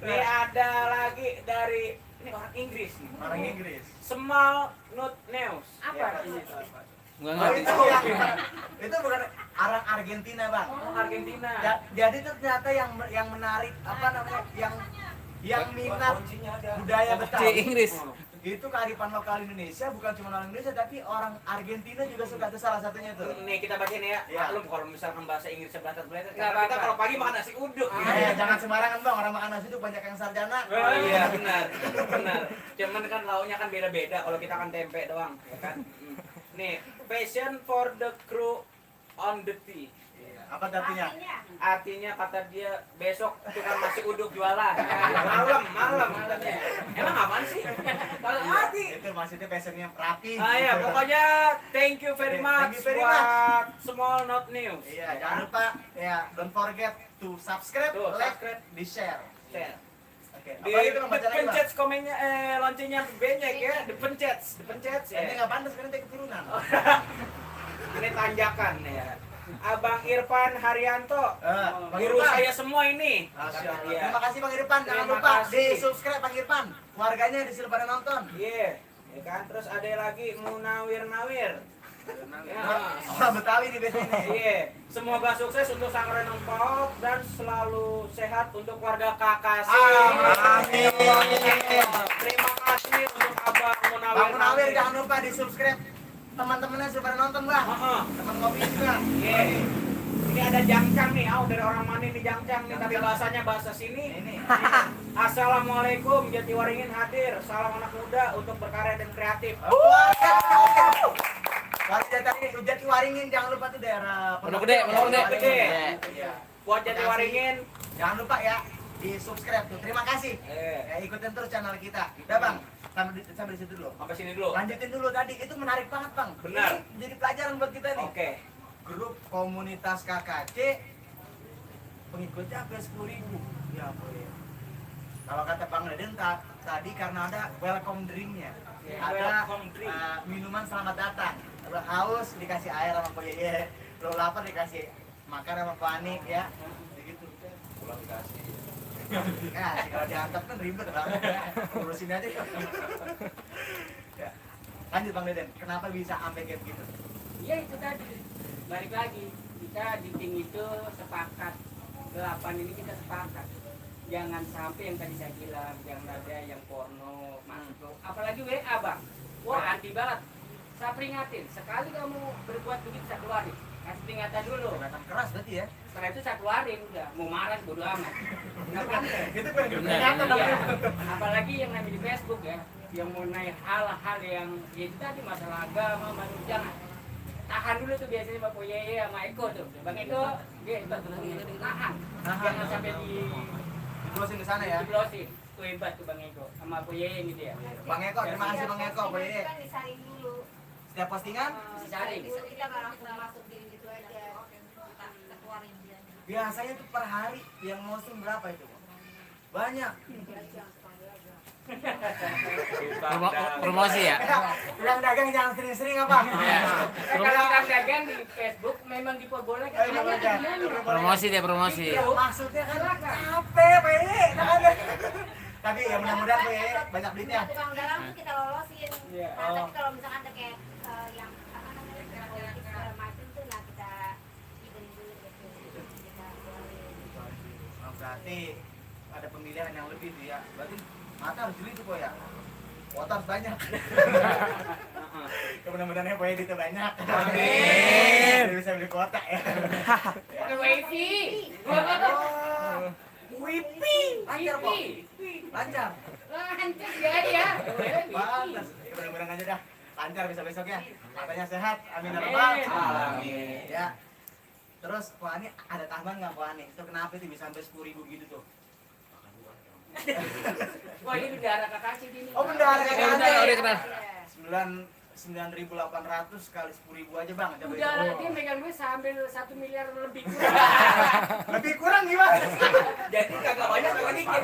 Ini ada lagi dari ini orang Inggris nih. Orang Inggris. Small Note News. Apa ini? Enggak Oh, ngerti. itu bukan orang Argentina Bang. Oh, Argentina. Jadi itu ternyata yang menarik apa namanya yang minat budaya C Betawi. Inggris. Itu kearifan lokal Indonesia, bukan cuma orang Indonesia tapi orang Argentina juga suka, itu salah satunya tuh. Nih kita bacain ya. Iya. Maklum kalau misalkan bahasa Inggris sebeletet-beletet. Nggak Karena kita apa-apa. kalau pagi makan nasi uduk. Jangan sembarangan Bang, orang makan nasi itu banyak yang sarjana. Oh iya benar, benar. Cuman kan lauknya kan beda-beda. Kalau kita kan tempe doang, ya kan. Nih, passion for the crew on the tea. Apa artinya? Artinya kata dia besok tukang nasi uduk jualan. Malam katanya. Emang apaan sih? Kalau arti Itu maksudnya passionnya rapi. ya pokoknya thank you very much Thank you very buat Small Note News. Iya, jangan lupa ya, don't forget to subscribe, Tuh, like, subscribe. di share. Share. Oke, Di apa itu Bang, baca lagi, Bang? dipencet komennya loncengnya banyak ya, dipencet Ini ya. nggak pantas karena dia keturunan. Ini tanjakan ya. Abang Irfan Haryanto, Bang guru Irfan. saya semua ini. Masya Kata Allah. dia. Terima kasih Bang Irfan, jangan Terima lupa kasih. di subscribe Bang Irfan. Keluarganya di sini pada nonton. Iya, ya kan. Terus ada lagi Munawir Nawir. Ya. Orang Betawi nih biasanya nih. Iya, semoga sukses untuk Sanggaran Nongpok dan selalu sehat untuk keluarga kakak. Amin. Terima kasih untuk Abang Munawir. Bang Munawir jangan lupa di subscribe. Teman-temannya sudah pada nonton Bang. Heeh. Teman kopi juga. Iya. Ini ada jangcang nih, dari orang mana nih jangcang nih, tapi bahasanya bahasa sini. Ini. Assalamualaikum, Jatiwaringin hadir. Salam anak muda untuk berkarya dan kreatif. Kalau Jatiwaringin jangan lupa tuh daerah Pondok Gede, Pondok Gede. Iya. Buat Jatiwaringin, Jangan lupa ya di subscribe tuh. Terima kasih. Ya, ikutin terus channel kita. Udah Bang, sampai di situ dulu. sampai sini dulu. Lanjutin dulu tadi, itu menarik banget Bang. Benar. Ini jadi pelajaran buat kita nih. Oke. Grup komunitas KKC pengikutnya hampir 10.000. Ya boleh. Kalau kata Bang Deden tadi karena ada welcome drinknya. Ada Welcome drink. minuman selamat datang. Lo haus dikasih air sama Pak Yeye. Lo lapar dikasih makan sama Pak Ani ya. Begitu. Pulang dikasih. Ya, kalau diantar kan ribet banget ya. Urusin aja. Ya. Lanjut Bang Deden, kenapa bisa sampai kayak begitu? Ya itu tadi. Balik lagi. Kita di tim itu sepakat. 8 ini kita sepakat. Jangan sampai yang tadi saya bilang, jangan ada yang porno masuk. Apalagi WA Bang. Wah anti banget. Saya peringatin, sekali kamu berbuat begitu saya keluarin. Kasih peringatan dulu. Kelihatan keras berarti ya. Setelah itu saya keluarin, udah mau marah bodo amat. Nggak pantas. Itu peringatan Iya. namanya. Apalagi yang namanya di Facebook ya, yang mengenai hal-hal yang ya itu tadi masalah agama, manusia jangan. Tahan dulu tuh biasanya Pak Yeye sama Eko tuh. Bang Eko dia tahan. Jangan sampai Closing ke sana ya. diblosin. Tuh hebat tuh Bang Eko sama Pak Yeye gitu ya. Bang Eko, terima kasih Bang Eko, Pak Yeye. Kan disaring dulu. Setiap postingan Disaring. Kita nggak langsung masuk gitu aja. Kita keluarin dia. biasanya tuh per hari yang posting berapa itu? Banyak. Promosi ya. Yang dagang jangan sering-sering apa? Kalau orang dagang di Facebook memang diperbolehkan. Promosi dia promosi. Maksudnya kan capek, Pak Yeye. Tapi ya mudah-mudahan Pak Yeye banyak duitnya. Tukang dalam tuh kita lolosin. Iya. Nah, tapi kalau misalkan ada kayak yang apa namanya politik segala macam tuh, nah kita izin dulu gitu. Kita keluarin. Oh, berarti ada pemilihan yang lebih tuh ya. Berarti mata harus jeli tuh kok ya. Kuota harus banyak. Mudah-mudahan ya itu banyak. Amin. Biar bisa beli kuota ya. Pakai wifi. Wifi. Lancar kok. Lancar. Lancar ya. Pantas. Mudah-mudahan aja dah. Lancar besok-besok ya. Matanya sehat. Amin ya rabbal Alamin. ya. Terus Pak Ani ada tambahan nggak Pak Ani? Itu kenapa itu bisa sampai 10.000 gitu tuh? Wah ini bendara KKC gini. Oh bendara Udah kakak. kenal. 9.800 kali 10.000 aja bang. Coba Udah itu. dia megang gue sambil 1 miliar lebih. Lebih kurang gimana? Jadi kagak banyak kagak dikit.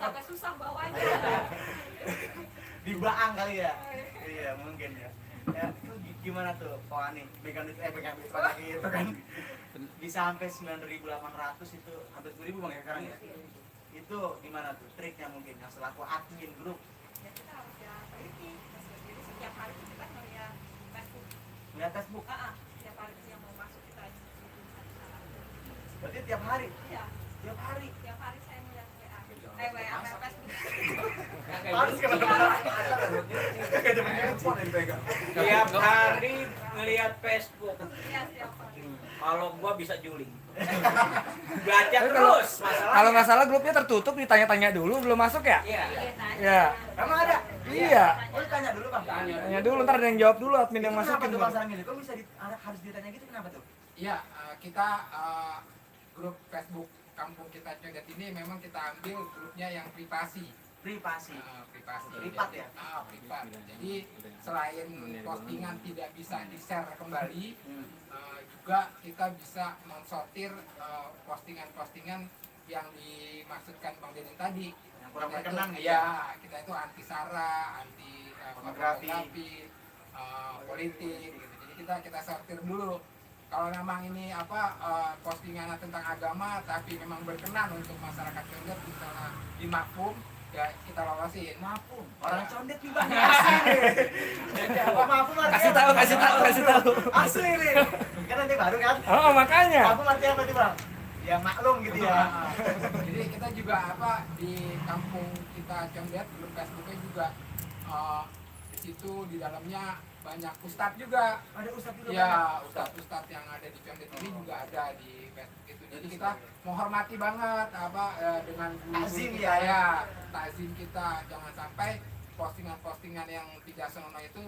Agak susah bawanya. Di Baang kali ya? Iya mungkin ya. Ya itu gimana tuh Pak Ani? Pegang duit lagi itu kan. Bisa sampai 9.800 itu hampir 10.000 bang ya sekarang ya? Itu gimana tuh triknya mungkin yang selaku admin grup? Ya kita harus ya teliti. Jadi setiap hari kita ngeliat Facebook. Ngeliat Facebook? Setiap hari yang mau masuk kita aja. Berarti tiap hari? Iya, Tiap hari? tiap hari saya ngeliat WA. WA Facebook. Harus Tiap hari ngelihat Facebook. Iya, setiap hari. Kalau gua bisa juling. Belajar terus masalah. Kalau nggak salah grupnya tertutup, ditanya-tanya dulu belum masuk ya? Iya. Iya, tanya. Iya. Emang ada? Iya. Oh tanya dulu bang. Tanya dulu, ntar ada yang jawab dulu, admin yang Itu kenapa masukin. tuh bang Sarmili? Kok bisa harus ditanya gitu kenapa tuh? Iya, kita grup Facebook kampung kita Condet ini memang kita ambil grupnya yang privasi. Privasi. Privasi. Privat ya? Privat. Jadi selain postingan tidak bisa di-share kembali, juga kita bisa mensortir postingan-postingan yang dimaksudkan Bang Deden tadi. Yang kurang Kita itu- berkenan gitu Iya, kita itu anti sara, anti Pornografi. politik gitu. Jadi kita sortir dulu. Kalau memang ini postingan tentang agama tapi memang berkenan untuk masyarakat Condet misalnya di Makmum, ya kita lolosin. Mafum. Orang condet nih bang. Asli nih. Apa mafum artinya? Kasih tahu. Asli nih. Kan nanti baru kan? Oh, makanya. Mafum artinya apa tuh bang? Ya maklum gitu ya. Jadi kita juga di kampung kita Condet, grup Facebooknya juga di situ di dalamnya banyak ustadz juga. Ada ustadz juga. Ya, ustadz yang ada di Condet ini juga ada di Facebook itu. Jadi kita menghormati banget dengan guru Takzim kita ya. takzim kita, jangan sampai postingan-postingan yang tidak senonoh itu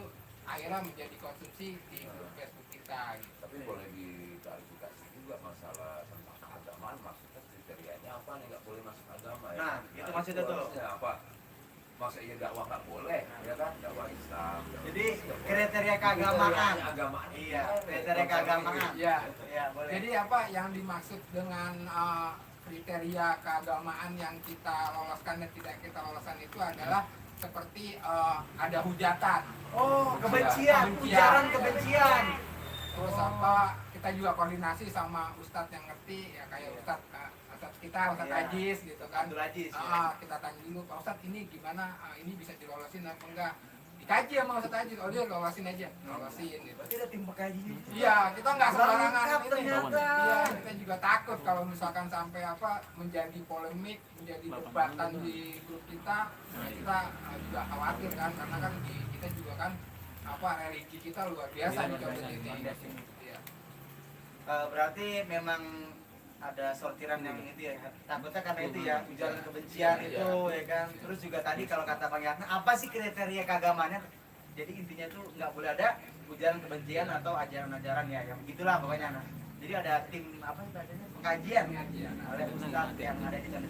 akhirnya menjadi konsumsi di grup Facebook kita gitu. Tapi boleh diklarifikasi juga masalah tentang keagamaan, maksudnya kriterianya apa nih, nggak boleh masuk agama ya? Nah, itu maksudnya tuh. harusnya apa? Masa iya dakwah nggak boleh, ya kan? Dakwah Islam. Jadi kriteria keagamaan. Agamaan. Iya, kriteria keagamaan. Ya. Iya, boleh. Jadi yang dimaksud dengan kriteria keagamaan yang kita loloskan dan tidak kita loloskan itu adalah seperti ada hujatan. Oh, kebencian, ujaran kebencian. Terus kita juga koordinasi sama ustadz yang ngerti, ya kayak ustadz kita, Ustadz Iya. Ajis gitu kan. Abdul Aziz, ya. Kita tanya dulu, Pak Ustadz ini gimana, ini bisa dilolosin apa enggak? Dikaji sama Ustadz Ajis, oh dia lolosin aja, lolosin gitu. Berarti ada tim pekaji. Iya, kita nggak sembarangan Lengkap ini. ternyata. Iya, kita juga takut kalau misalkan sampai menjadi polemik, menjadi perdebatan di grup kita, ya kita juga khawatir kan, karena kan kita juga kan religi kita luar biasa di Condet ini. Iya. Berarti memang ada sortiran yang itu ya, takutnya karena itu ya ujaran kebencian itu ya kan. Terus juga tadi kalau kata Bang Yatna, apa sih kriteria keagamaannya? Jadi intinya tuh nggak boleh ada ujaran kebencian atau ajaran-ajaran ya, yang begitulah pokoknya. Nah, jadi ada tim apa istilahnya pengkajian oleh ustadz yang ada di sana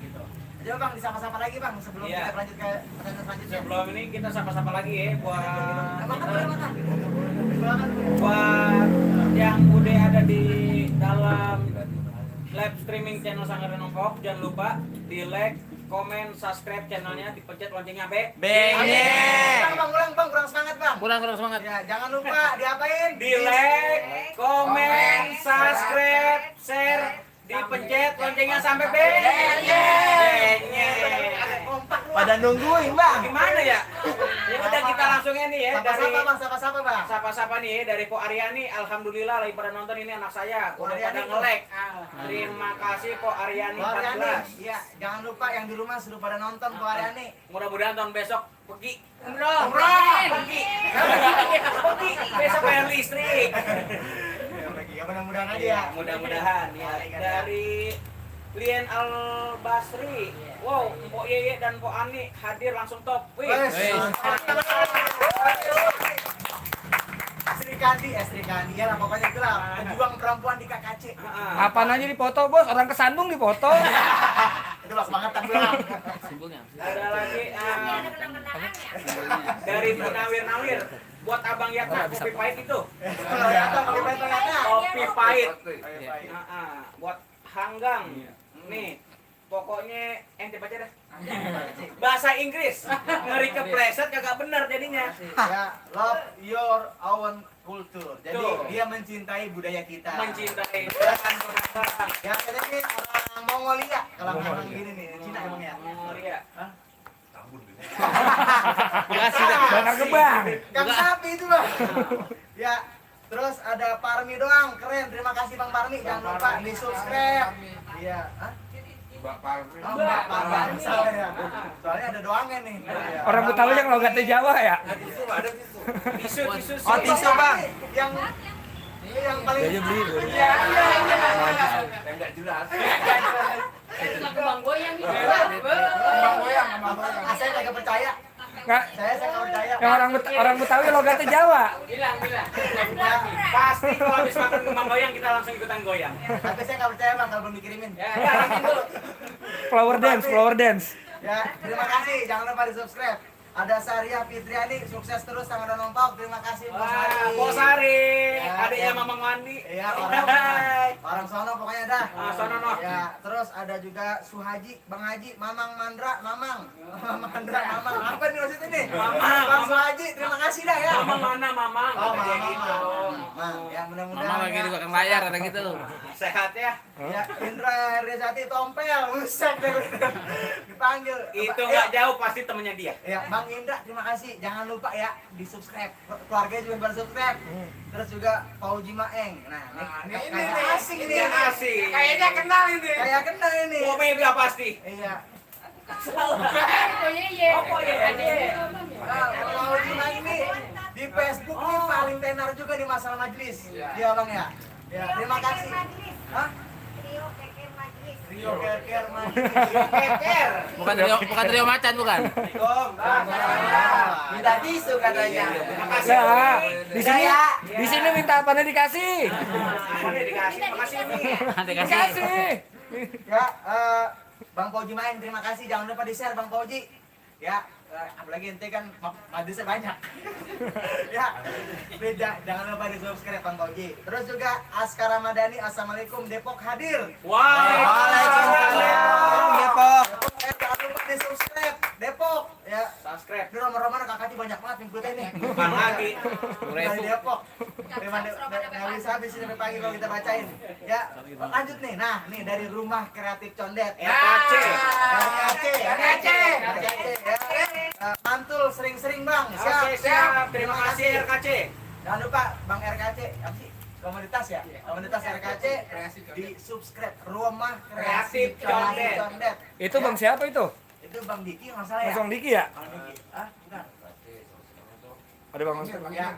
gitu. Coba Bang disapa-sapa lagi Bang sebelum Iya. kita lanjut ke pertanyaan selanjutnya. Sebelum ini kita sapa-sapa lagi ya buat Makan. buat yang udah ada di dalam live streaming channel Sanggaran Nongkrong, jangan lupa di like, komen, subscribe channelnya, dipencet loncengnya Bang, ulang kurang semangat Bang. Kurang semangat. Ya, jangan lupa diapain? di like, komen, subscribe, share, dipencet loncengnya sampai Kompak lu Pada nungguin bang. Gimana ya? Ya udah kita langsungnya nih ya dari Sapa-sapa bang, sapa-sapa bang. sapa-sapa nih ya, dari Po Aryani. Alhamdulillah lagi pada nonton ini anak saya. Po Udah pada Aryani. nge-like. Terima kasih Po Aryani Bu Aryani, 14. iya jangan lupa yang di rumah suruh pada nonton Bu Aryani. Mudah-mudahan tahun besok pergi. Umroh. Pergi. Pergi. Besok bayar listrik. Ya bagi, ya mudah-mudahan aja ya. Iya, mudah-mudahan ya. Dari Lian Al Basri. Wow, Mpok Yeye dan Mpok Ani hadir langsung top. Wih. Sri Kandi ya lah pokoknya itu lah pejuang perempuan di KKC. Apaan aja dipoto bos, orang kesandung dipoto. Itu lah semangat bilang. Simpulnya. Ada lagi Ada kenang-kenangan ya. dari Bu Nawir. Buat Abang Yatna kopi pahit itu. Kopi pahit. Buat Hanggang. Nih. Pokoknya ente baca dah. Bahasa Inggris. Ngeri kepleset kagak bener jadinya. Ya, love your own culture. Jadi Tuh. dia mencintai budaya kita. Mencintai. Ya, ini orang Mongolia kalau orang gini nih, Cina emang ya. Mongolia. Makasih dah. Bakar gebang. Kang sapi itu bang. Ya, terus ada Parmi doang, keren. Terima kasih Bang Parmi. Jangan lupa di subscribe. Iya. Hah? Mbak Parmi. Oh, Mbak Parmi soalnya. Soalnya ada doangnya nih. Ya. Orang Betawi yang logatnya Jawa ya. Tisu. Oh tisu bang. Yang paling Dia aja beli. Iya. Yang nggak jelas. Itu kembang goyang itu. Kembang goyang, kembang goyang. Saya nggak percaya. Nggak, Saya nggak percaya. yang orang Betawi logatnya Jawa. Bilang. Ya, Pasti kalau habis makan kembang goyang kita langsung ikutan goyang. tapi saya nggak percaya bang kalau belum dikirimin. Ya, nanti dulu. Flower dance. Ya, terima kasih. Jangan lupa di subscribe. Ada Saria Fitriani, sukses terus tangan nompok. Terima kasih Bos Wah, Ari. Bos Ari, Ya, adiknya ya. Mamang Wandi. Iya, orang sono pokoknya dah. Sono no. Ya, terus ada juga Suhaji, Bang Haji, Mamang Mandra, Mamang. Mamang Mandra, Mamang. Apa nih maksudnya nih? Mamang. Bang Suhaji, terima kasih dah ya. Mamang mana Mamang? Oh, Kayak Mamang. gitu. Mamang. Ya, mudah-mudahan. Mama lagi ya. di belakang layar ada gitu. Sehat ya. Ya, Indra Rezati Tompel, buset deh. Dipanggil. Itu Ya, nggak jauh pasti temennya dia. Ya, Bang Indra, terima kasih. Jangan lupa ya di subscribe. Keluarganya juga pada subscribe. Terus juga Pauji Maeng. Nah, Ini kayak asik ini. Ini asik. Kayaknya kenal ini. Kayak kenal ini. Omega pasti. Iya. Oh iya. Oh iya. Nah, Pauji Maeng ini di Facebook nih paling tenar juga di masalah majelis. Iya, Bang ya. Ya, terima kasih. Hah? Rio Keker Majlis. Rio Kerker Majelis. Keker. Bukan trio macan bukan. Minta tisu katanya. Makasih. Nah, di sini Ya. di sini minta apa nih dikasih. Mana dikasih? Makasih nih. Nanti kasih. Dikasih. Ya, Bang Pauji Maeng, terima kasih. Jangan lupa di-share Bang Pauji. Ya, apalagi ente kan majelisnya banyak. Ya, beda. Jangan lupa di-subscribe Bang Pauji. Terus juga Askar Ramadhani, Assalamualaikum, Depok hadir. Waalaikumsalam Depok. Jangan lupa di-subscribe Depok. Ya, Subscribe. ini rumah-rumah kakak banyak banget yang ikut ini. Bukan lagi. Dari Depok. Nggak bisa habis ini sampai pagi kalau kita bacain. Ya, lanjut nih. Nah, nih dari Rumah Kreatif Condet. RKC. RKC. Mantul sering-sering Bang. Oke, siap. Terima kasih RKC. Jangan lupa Bang RKC. Apa sih? Komunitas ya? Komunitas RKC di subscribe Rumah Kreatif Condet. Itu Bang siapa itu? Itu Bang Diki nggak salah ya? Bang Diki ya? Bang Diki. Ah, bukan. Ada Bang Mas. Ya,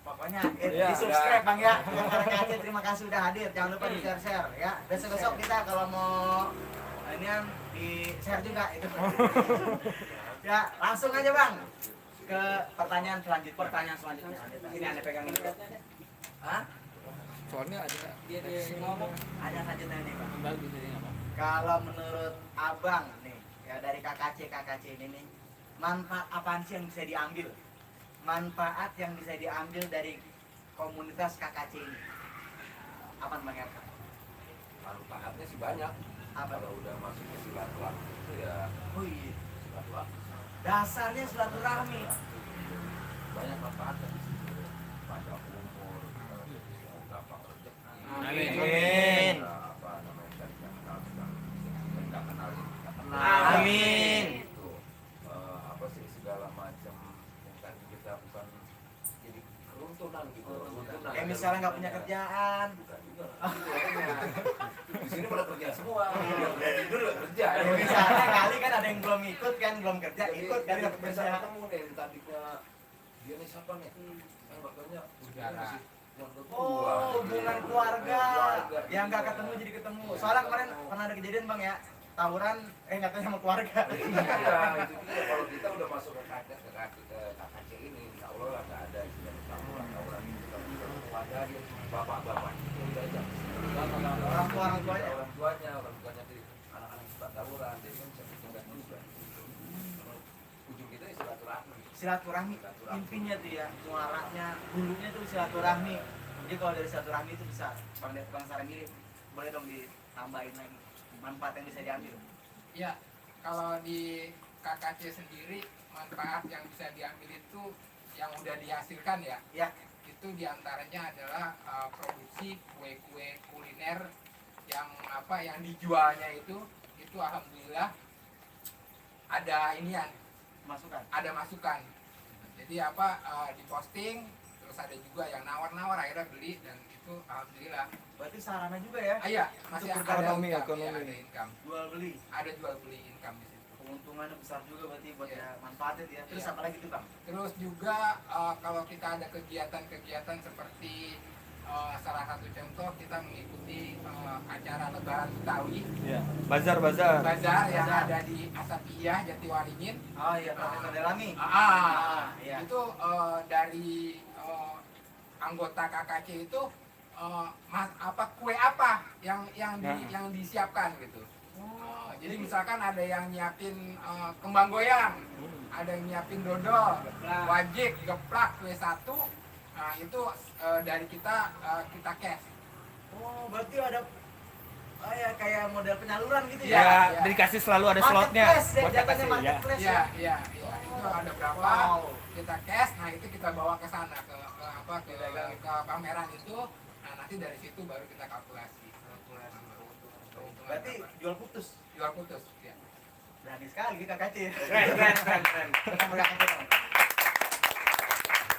pokoknya Iya. di subscribe Bang ya. RKC terima kasih udah hadir. Jangan lupa di share ya. Besok-besok kita kalau mau ini kan di share juga itu. Ya, langsung aja Bang ke pertanyaan selanjutnya. Pertanyaan selanjutnya. Ini Anda pegang ini. Hah? Soalnya ada Dia ngomong. Ada selanjutnya nih Bang. Bagus ini apa? Kalau menurut Abang nih, ya dari KKC ini nih, manfaat apaan sih yang bisa diambil? Manfaat yang bisa diambil dari komunitas KKC ini. Apa Bang Erka? Manfaatnya sih banyak. Apa? Kalau udah masuk ke silaturahmi itu ya Oh iya. silaturahmi. Dasarnya silaturahmi. Banyak manfaatnya di situ. Panjang umur, gampang rezeki. Amin. Apa namanya, dari yang kenal, yang nggak kenal, yang nggak kenal. Amin. Itu. misalnya nggak punya kerjaan, Di sini pada kerja semua. Udah tidur udah kerja. ya misalnya kali kan ada yang belum ikut kan, belum kerja, ikut kan nggak Biasa kerja. ketemu nih tadinya dia nih siapa nih? Saya katanya Saudara. Oh, hubungan keluarga yang nggak ketemu jadi ketemu. Soalnya kemarin pernah ada kejadian bang ya, tawuran nggak tahu sama keluarga. Iya, itu dia. Kalau kita udah masuk ke KKC ini, insya Allah lah nggak ada istilah tawuran ini kita keluarga dia bapak-bapak itu udah ajak Orang tuanya. orang tuanya di anak-anak suka tawuran, jadi kan bisa bertobat juga. Ujung kita ya silaturahmi. Silaturahmi intinya tuh ya, muaranya hulunya tuh silaturahmi. Jadi kalau dari silaturahmi itu bisa bang Saragiri boleh dong ditambahin lagi manfaat yang bisa diambil. Ya, kalau di KKC sendiri manfaat yang bisa diambil itu yang udah dihasilkan ya. Ya. Itu diantaranya adalah produksi kue-kue kuliner yang dijualnya itu alhamdulillah ada inian, ada masukan. Jadi diposting, terus ada juga yang nawar-nawar akhirnya beli dan itu alhamdulillah. Berarti sarana juga ya. Iya, masih Untuk ada ekonomi, income, iya, ada income. Jual beli. Ada jual beli income di situ. Keuntungannya besar juga berarti buat Iya. ya manfaatnya ya. Terus Iya. apa lagi tuh bang? Terus juga kalau kita ada kegiatan-kegiatan seperti salah satu contoh kita mengikuti acara Lebaran Betawi, Bazar. bazar yang ada di Asapiyah Jatiwaringin. Oh iya, Delami. Iya. Itu dari anggota KKC itu kue apa yang disiapkan gitu. Jadi misalkan ada yang nyiapin kembang goyang, ada yang nyiapin dodol, wajik, geplak, kue satu. Nah itu dari kita cash. Oh, berarti ada ya kayak model penyaluran gitu Iya, ya. iya. Dikasih selalu ada slotnya Marketplace, buat jatuhnya KKC ya. marketplace Iya, iya. Itu ada berapa? Wow. Kita cash, nah itu kita bawa ke sana ke pameran itu. Nah nanti dari situ baru kita kalkulasi. Keuntungan Berarti berapa. jual putus. Jual putus, ya. Berani sekali KKC. Keren. Sama KKC, Bang.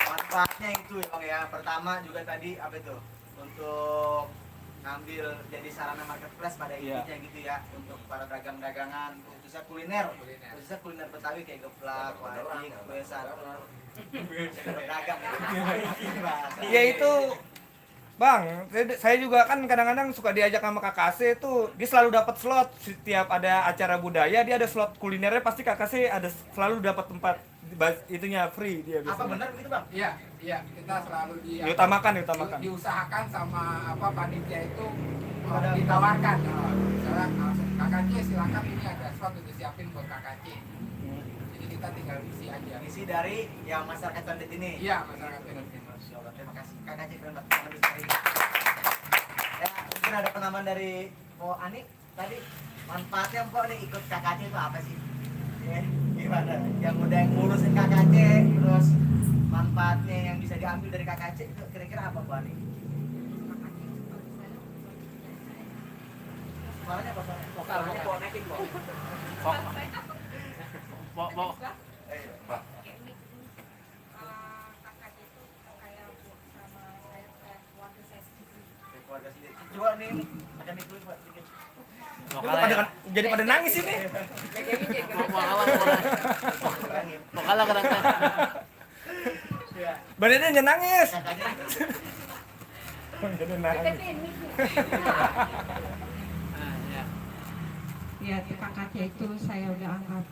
Manfaatnya itu ya bang ya. Pertama juga tadi apa itu? Untuk ngambil jadi sarana marketplace pada Iya. intinya gitu ya, untuk para dagang-dagangan khususnya kuliner Betawi kayak geplak, wajik, kue satu, pedagang Ya itu Bang, saya juga kan kadang-kadang suka diajak sama KKC tuh, dia selalu dapat slot setiap ada acara budaya, dia ada slot kulinernya pasti KKC ada selalu dapat tempat itunya free dia biasanya. apa benar begitu bang? Iya, kita selalu Diutamakan. diusahakan sama panitia itu ditawarkan. Misalnya KKC silakan ini ada slot udah siapin buat KKC. Jadi kita tinggal isi aja. Isi dari yang masyarakat condet ini. Iya, masyarakat ini. Masya Allah, terima kasih KKC keren banget. Ya, mungkin ada penambahan dari Po Ani tadi, manfaatnya Po nih ikut KKC itu apa sih? Ya, gimana? Yang udah ngurusin KKC, terus manfaatnya yang bisa diambil dari KKC itu kira-kira apa Po Ani? Suaranya apa suaranya? Vokalnya kok naikin kok. kakak itu kayak sama saya keluarga saya sendiri. Dari keluarga sendiri. Coba nih, ada mic dulu Pak, sedikit. Jadi pada nangis ini. Pokala kadang Ya, Badannya jangan nangis. KKC Jadi nangis. Ya, KKC itu saya udah anggap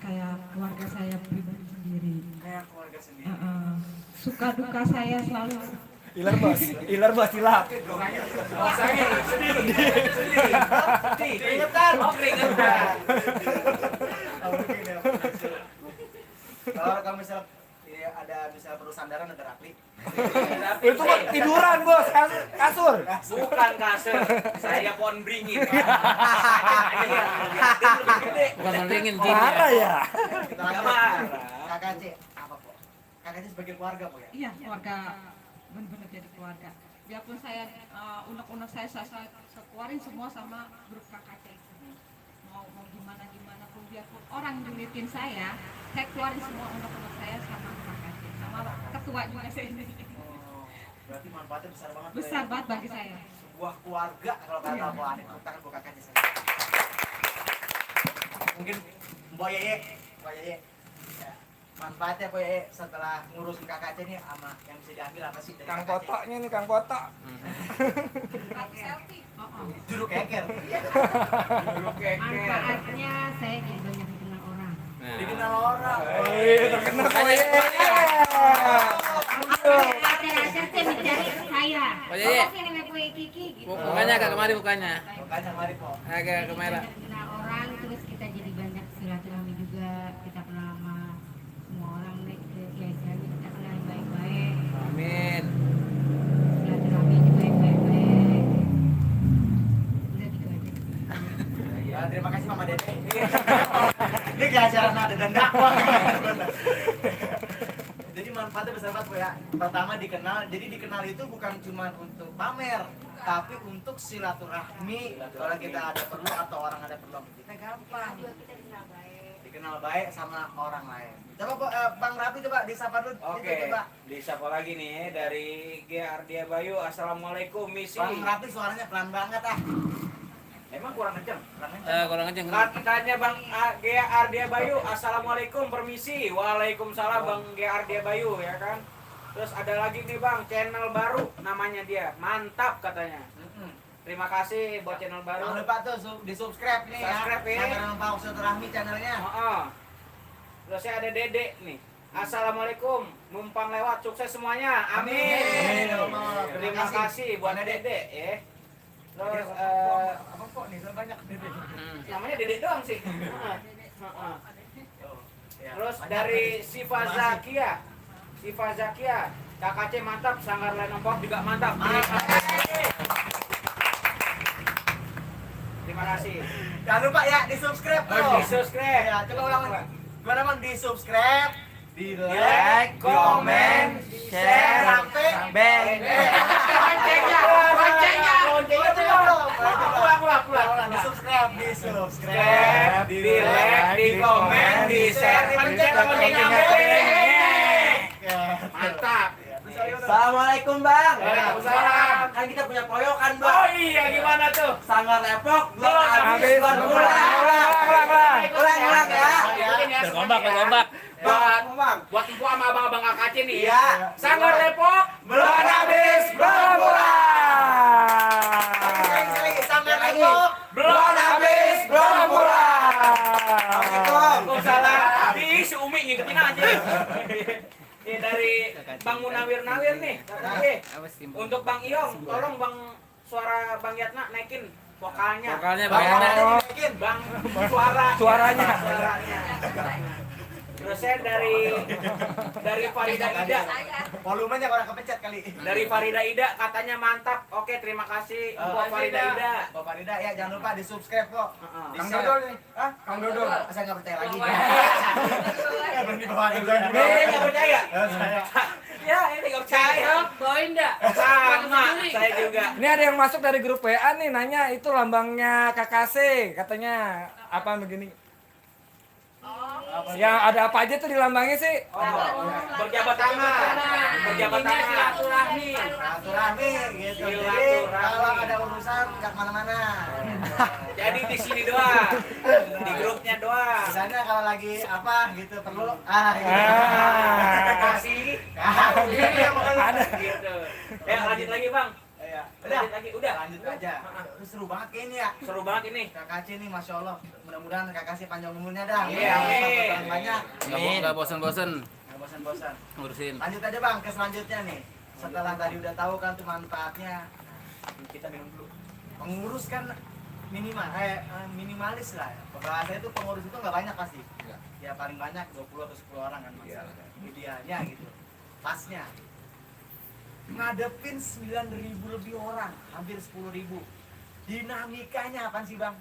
kayak keluarga saya pribadi sendiri. kayak keluarga sendiri. Suka duka saya selalu Ilar bos hilap. Keringetan. Oh, keringetan. Oh, mungkin ya. Kalau misalnya ya, ada misalnya perlu sandaran ada Rapli. Itu mah tiduran bos, kasur. Bukan kasur, saya pohon beringin. bukan mendingin Marah ya. Kita Nggak lanjut. marah. KKC apa Po? KKC sebagai keluarga Po ya? iya keluarga, benar-benar jadi keluarga. Biarpun saya unek-unek saya keluarin semua sama grup KKC itu. Mau gimana pun biarpun orang julitin saya keluarin semua unek-unek saya sama KKC, sama ketua juga saya ini. Berarti manfaatnya besar banget. Besar banget bagi saya. Sebuah keluarga kalau kata Iya. Bu Ani, tangan Bu kakaknya saya. Mungkin Mbak Yeye. Ya. Manfaatnya Bu Yeye setelah ngurusin kakaknya nih sama yang bisa diambil apa sih dari Kang kakaknya? Potoknya nih Kang Potok. Juru keker. Manfaatnya saya jadi banyak dikenal orang. Dikenal orang. Terkenal kowe. Rasa-rasa saya mencari saya. Oh, iya. Oke, nih kue Kiki gitu. Mukanya agak kemari mukanya. Makanya mari Po. Agak ke merah. Banyak dikenal orang, terus kita jadi banyak silaturahmi juga. Kita kenal sama semua orang nih, ya istilahnya kita kenal yang baik-baik. Amin. Silaturahmi juga yang baik-baik. Udah gitu aja. Ya, terima kasih Mama Dede. Ini kayak acara nada dan dakwah. Jadi manfaatnya besar banget Bu ya. Pertama dikenal, jadi dikenal itu bukan cuma untuk pamer, tapi untuk silaturahmi. Kalau kita ada perlu atau orang ada perlu sama kita gampang. Juga kita dikenal baik. Dikenal baik sama orang lain. Coba Bu, Bang Rapi coba disapa dulu. Oke, Itu, coba. disapa lagi nih dari Ardia Bayu. Assalamualaikum misi. Bang Rapi suaranya pelan banget ah. Emang kurang kenceng? Kurang kenceng. Tanya Bang Ardia Bayu. Assalamualaikum, permisi. Waalaikumsalam Bang Ardia Bayu ya kan. Terus ada lagi nih Bang, channel baru namanya dia. Mantap katanya. Terima kasih buat channel baru. Jangan lupa tuh di subscribe nih Subscribe ya. Sanggaran Pak Silaturahmi channelnya. Heeh. Terus saya ada Dede nih. Assalamualaikum, numpang lewat, sukses semuanya. Amin. Amin. Terima kasih buat Dede ya. Terus apa kok nih banyak Dede. namanya Dede doang sih. Heeh. Ya, Terus banyak. dari Siva Zakia. Siva Zakia, KKC mantap, Sanggar Lenompok juga mantap. Terima kasih. Jangan lupa ya di subscribe tuh. Di subscribe. Ya, coba ulang lagi. Gimana Man di subscribe, di Like, komen, share, sampai bang. Loncengnya. Loncengnya belum. Pulang. Di subscribe, di subscribe, Di like, di komen, di share, pencet loncengnya. Mantap. Assalamualaikum Bang. Waalaikumsalam. Kan kita punya poyokan Oh Bang. iya, gimana tuh? Sanggar Epok belum Habis. habis baru pulang. Ulang ya. Terombak. Buat info sama abang-abang KKC nih Iya. ya. Sanggar Depok Belum habis belum pulang. Sanggar Epok. Belum habis belum pulang. Waalaikumsalam. Ih, si Umi ngikutin aja. Ini dari Bang Munawir Nawir nih. Untuk Bang Iong, tolong Bang suara Bang Yatna naikin vokalnya. Vokalnya Bang Bang Yatna. Bang suaranya. Suaranya. Terus saya dari Farida Ida. Volumenya kurang kepencet kali. Dari Farida Ida katanya mantap. Oke, terima kasih buat Farida Ida. Bapak Rida ya jangan lupa di subscribe kok. Di Kang share. Dodol nih. Hah? Kang Dodol. Saya nggak percaya lagi. Belum dibawain. Ini nggak percaya? Saya. Ya, ini nggak percaya. Bawain dah. Sama, saya juga. Ini ada yang masuk dari grup WA nih nanya itu lambangnya KKC katanya apa begini. Yang ada apa aja tuh di lambangnya sih? Berjabat tangan. Berjabat tangan. Silaturahmi. Silaturahmi gitu. Jadi Silaturahmi. kalau ada urusan nggak kemana-mana. Jadi di sini doang. Di grupnya doang. Di sana kalau lagi apa gitu perlu gitu. Kasih. Ada. Gitu. Lanjut lagi, Bang. Iya. Lanjut lagi. Udah. Lanjut aja. Seru banget kayaknya ya. Seru banget ini. KKC nih Masya Allah. Mudah-mudahan KKC panjang umurnya dah. Iya, amin. Banyak. Nggak bosan-bosan Nggak bosan-bosan. ngurusin. Lanjut aja Bang ke selanjutnya nih. Setelah tadi udah tahu kan tuh manfaatnya. Kita minum dulu. Pengurus kan minimalis lah. Bahasa itu pengurus itu nggak banyak pasti. Ya paling banyak 20 atau 10 orang kan Mas. Idealnya gitu. Pasnya. Ngadepin 9.000 lebih orang, hampir 10.000. Dinamikanya apa sih Bang?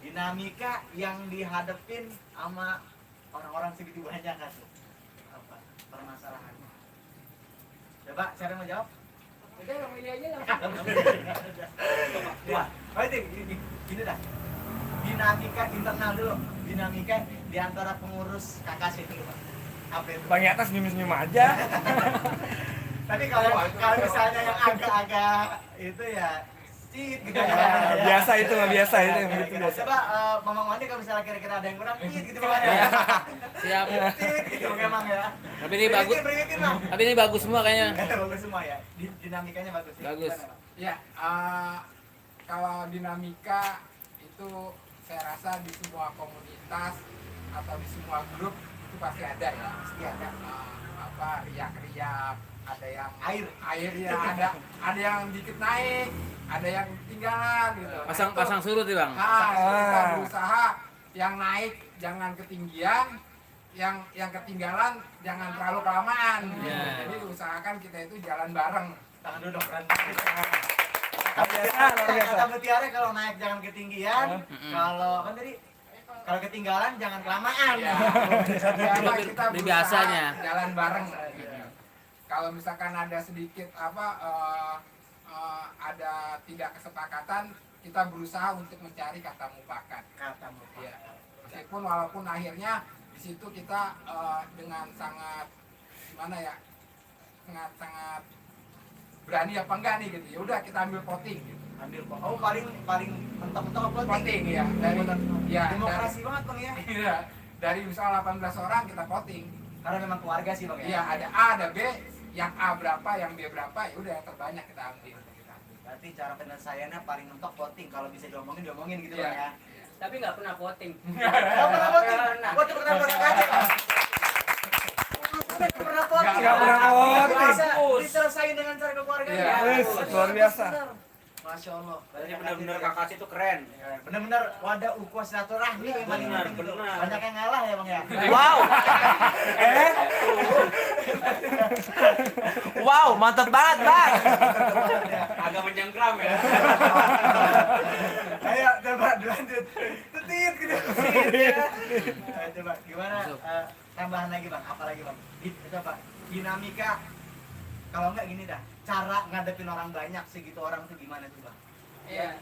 Dinamika yang dihadepin sama orang-orang segitu banyak kan tuh. Apa permasalahannya? Coba siapa yang mau jawab? Udah, yang ini aja lah. Wah, gini dah. Dinamika internal dulu. Dinamika di antara pengurus KKC itu Bang. Apa itu? Bang Yatna senyum-senyum aja. Tapi kalau misalnya yang agak-agak itu ya cheat gitu ya. Biasa itu mah biasa itu yang begitu biasa. Coba Mamang Wandi kalau misalnya kira-kira ada yang kurang cheat gitu Bang ya. Siap. Cheat gitu memang ya. Tapi ini bagus. Berikin Bang. Tapi ini bagus semua kayaknya. Bagus semua ya. Dinamikanya bagus. Ya. Bagus. Gimana, Bang? Ya, kalau dinamika itu saya rasa di semua komunitas atau di semua grup itu pasti ada ya. Pasti ada. Apa riak-riak, ada yang Air ya, ada yang dikit naik, ada yang ketinggalan gitu. Pasang surut nih, Bang. Kita berusaha yang naik jangan ketinggian, yang ketinggalan jangan terlalu kelamaan. Ya. Jadi usahakan kita itu jalan bareng. Tangan dulu dong, keren. biasa. Kata Mutiara kalau naik jangan ketinggian, kalau kan tadi kalau ketinggalan jangan kelamaan. Ya, kita Ini biasanya. jalan bareng. Kalau misalkan ada sedikit ada tidak kesepakatan, kita berusaha untuk mencari kata mufakat. Ya. Meskipun walaupun akhirnya di situ kita dengan sangat gimana ya, sangat berani apa enggak nih gitu. Ya udah kita ambil voting gitu. Oh paling mentok-mentok apa Voting ya dari demokrasi banget Bang ya. Iya, dari misal 18 orang kita voting. Karena memang keluarga sih Bang ya. Iya, ada A, ada B, yang A berapa, yang B berapa, ya udah yang terbanyak kita ambil. Berarti cara penyelesaiannya paling mentok voting, kalau bisa diomongin gitu Iya. Bang ya. Tapi nggak pernah voting. Nggak pernah voting. Gua tuh pernah voting aja. Nggak pernah voting. Nggak pernah voting. Bisa diselesain dengan cara kekeluargaan. Iya. Wes, luar biasa. Masya Allah. Berarti benar-benar kakak itu keren. Benar-benar wadah ukhuwah silaturahmi yang paling Benar, penting gitu. benar. Banyak yang ngalah ya Bang ya. Wow. Wow, mantap banget, Bang. Agak mencengkram ya. Ayo coba dilanjut. Tetit gitu. Ayo coba gimana tambahan lagi Bang? Apa lagi Bang? Coba dinamika. Kalau enggak gini dah. Cara ngadepin orang banyak segitu orang tuh gimana tuh Bang? Iya.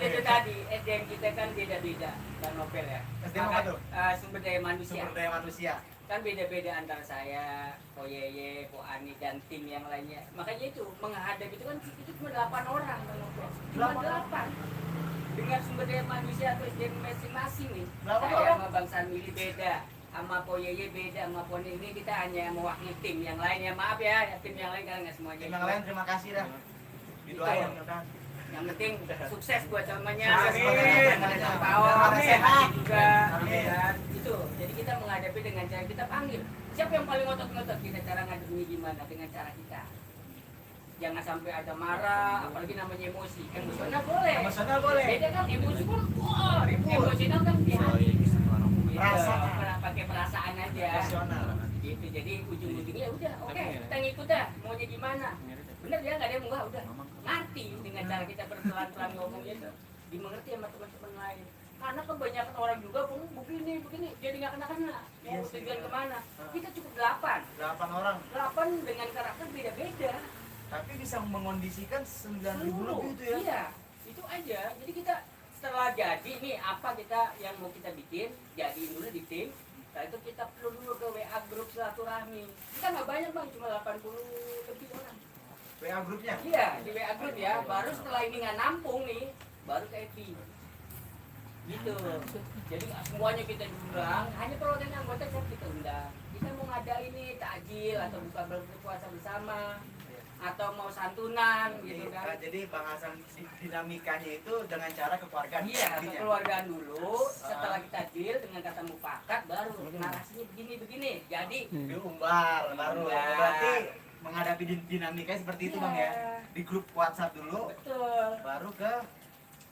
Itu tadi SDM kita kan beda-beda dan novel ya. SDM apa tuh? Sumber daya manusia. Sumber daya manusia. Kan beda-beda antara saya, Po Yeye, Po Ani dan tim yang lainnya. Makanya itu menghadapi itu kan itu cuma 8 orang Bang Novel. Cuma 8. Dengan sumber daya manusia atau SDM masing-masing nih. Saya sama Bang Sanmili beda. Sama Po Yeye beda, sama Po Ani ini kita hanya mewakili tim yang lain ya. Maaf ya, tim yang lain kan nggak semuanya. Tim yang lain terima kasih dah. Didoain mudah-mudahan. Yang penting sukses buat semuanya. Amin. Power, Amin. sehat juga. Amin. Dan itu. Jadi kita menghadapi dengan cara kita panggil. Siapa yang paling ngotot-ngotot? Kita cara ngadepinnya gimana dengan cara kita. Jangan sampai ada marah, apalagi namanya emosi. Emosional boleh. Emosional boleh. Beda kan emosi pun wah, emosional kan dia. Perasaan. Pakai perasaan aja. Emosional. Gitu. Jadi ujung-ujungnya udah oke, kita ngikut dah. Maunya gimana? Bener ya, nggak ada yang enggak udah ngerti dengan cara kita berpelan-pelan ngomongnya itu dimengerti sama teman-teman lain. Karena kebanyakan orang juga begini jadi nggak kena mau tujuan kemana. Kita cukup 8 orang. 8 dengan karakter beda-beda. Tapi bisa mengondisikan 9.000 Seluruh. lebih itu ya. Iya, itu aja. Jadi kita setelah jadi nih apa kita yang mau kita bikin, jadiin dulu di tim. Setelah itu kita perlu dulu ke WA grup silaturahmi. Kita nggak banyak Bang, cuma 80 lebih orang. WA grupnya? Iya, di WA grup ya. Baru setelah ini nggak nampung nih, baru ke EP. Gitu. Jadi nggak semuanya kita undang, hanya perwakilan anggota yang kita undang. Kita mau ngadain nih takjil atau buka puasa bersama atau mau santunan gitu kan. Jadi bahasan dinamikanya itu dengan cara kekeluargaan. Iya, kekeluargaan dulu. Setelah kita deal dengan kata mufakat, baru narasinya begini. Jadi diumbar baru. Berarti menghadapi dinamikanya seperti itu Bang ya. Di grup WhatsApp dulu. Betul. Baru ke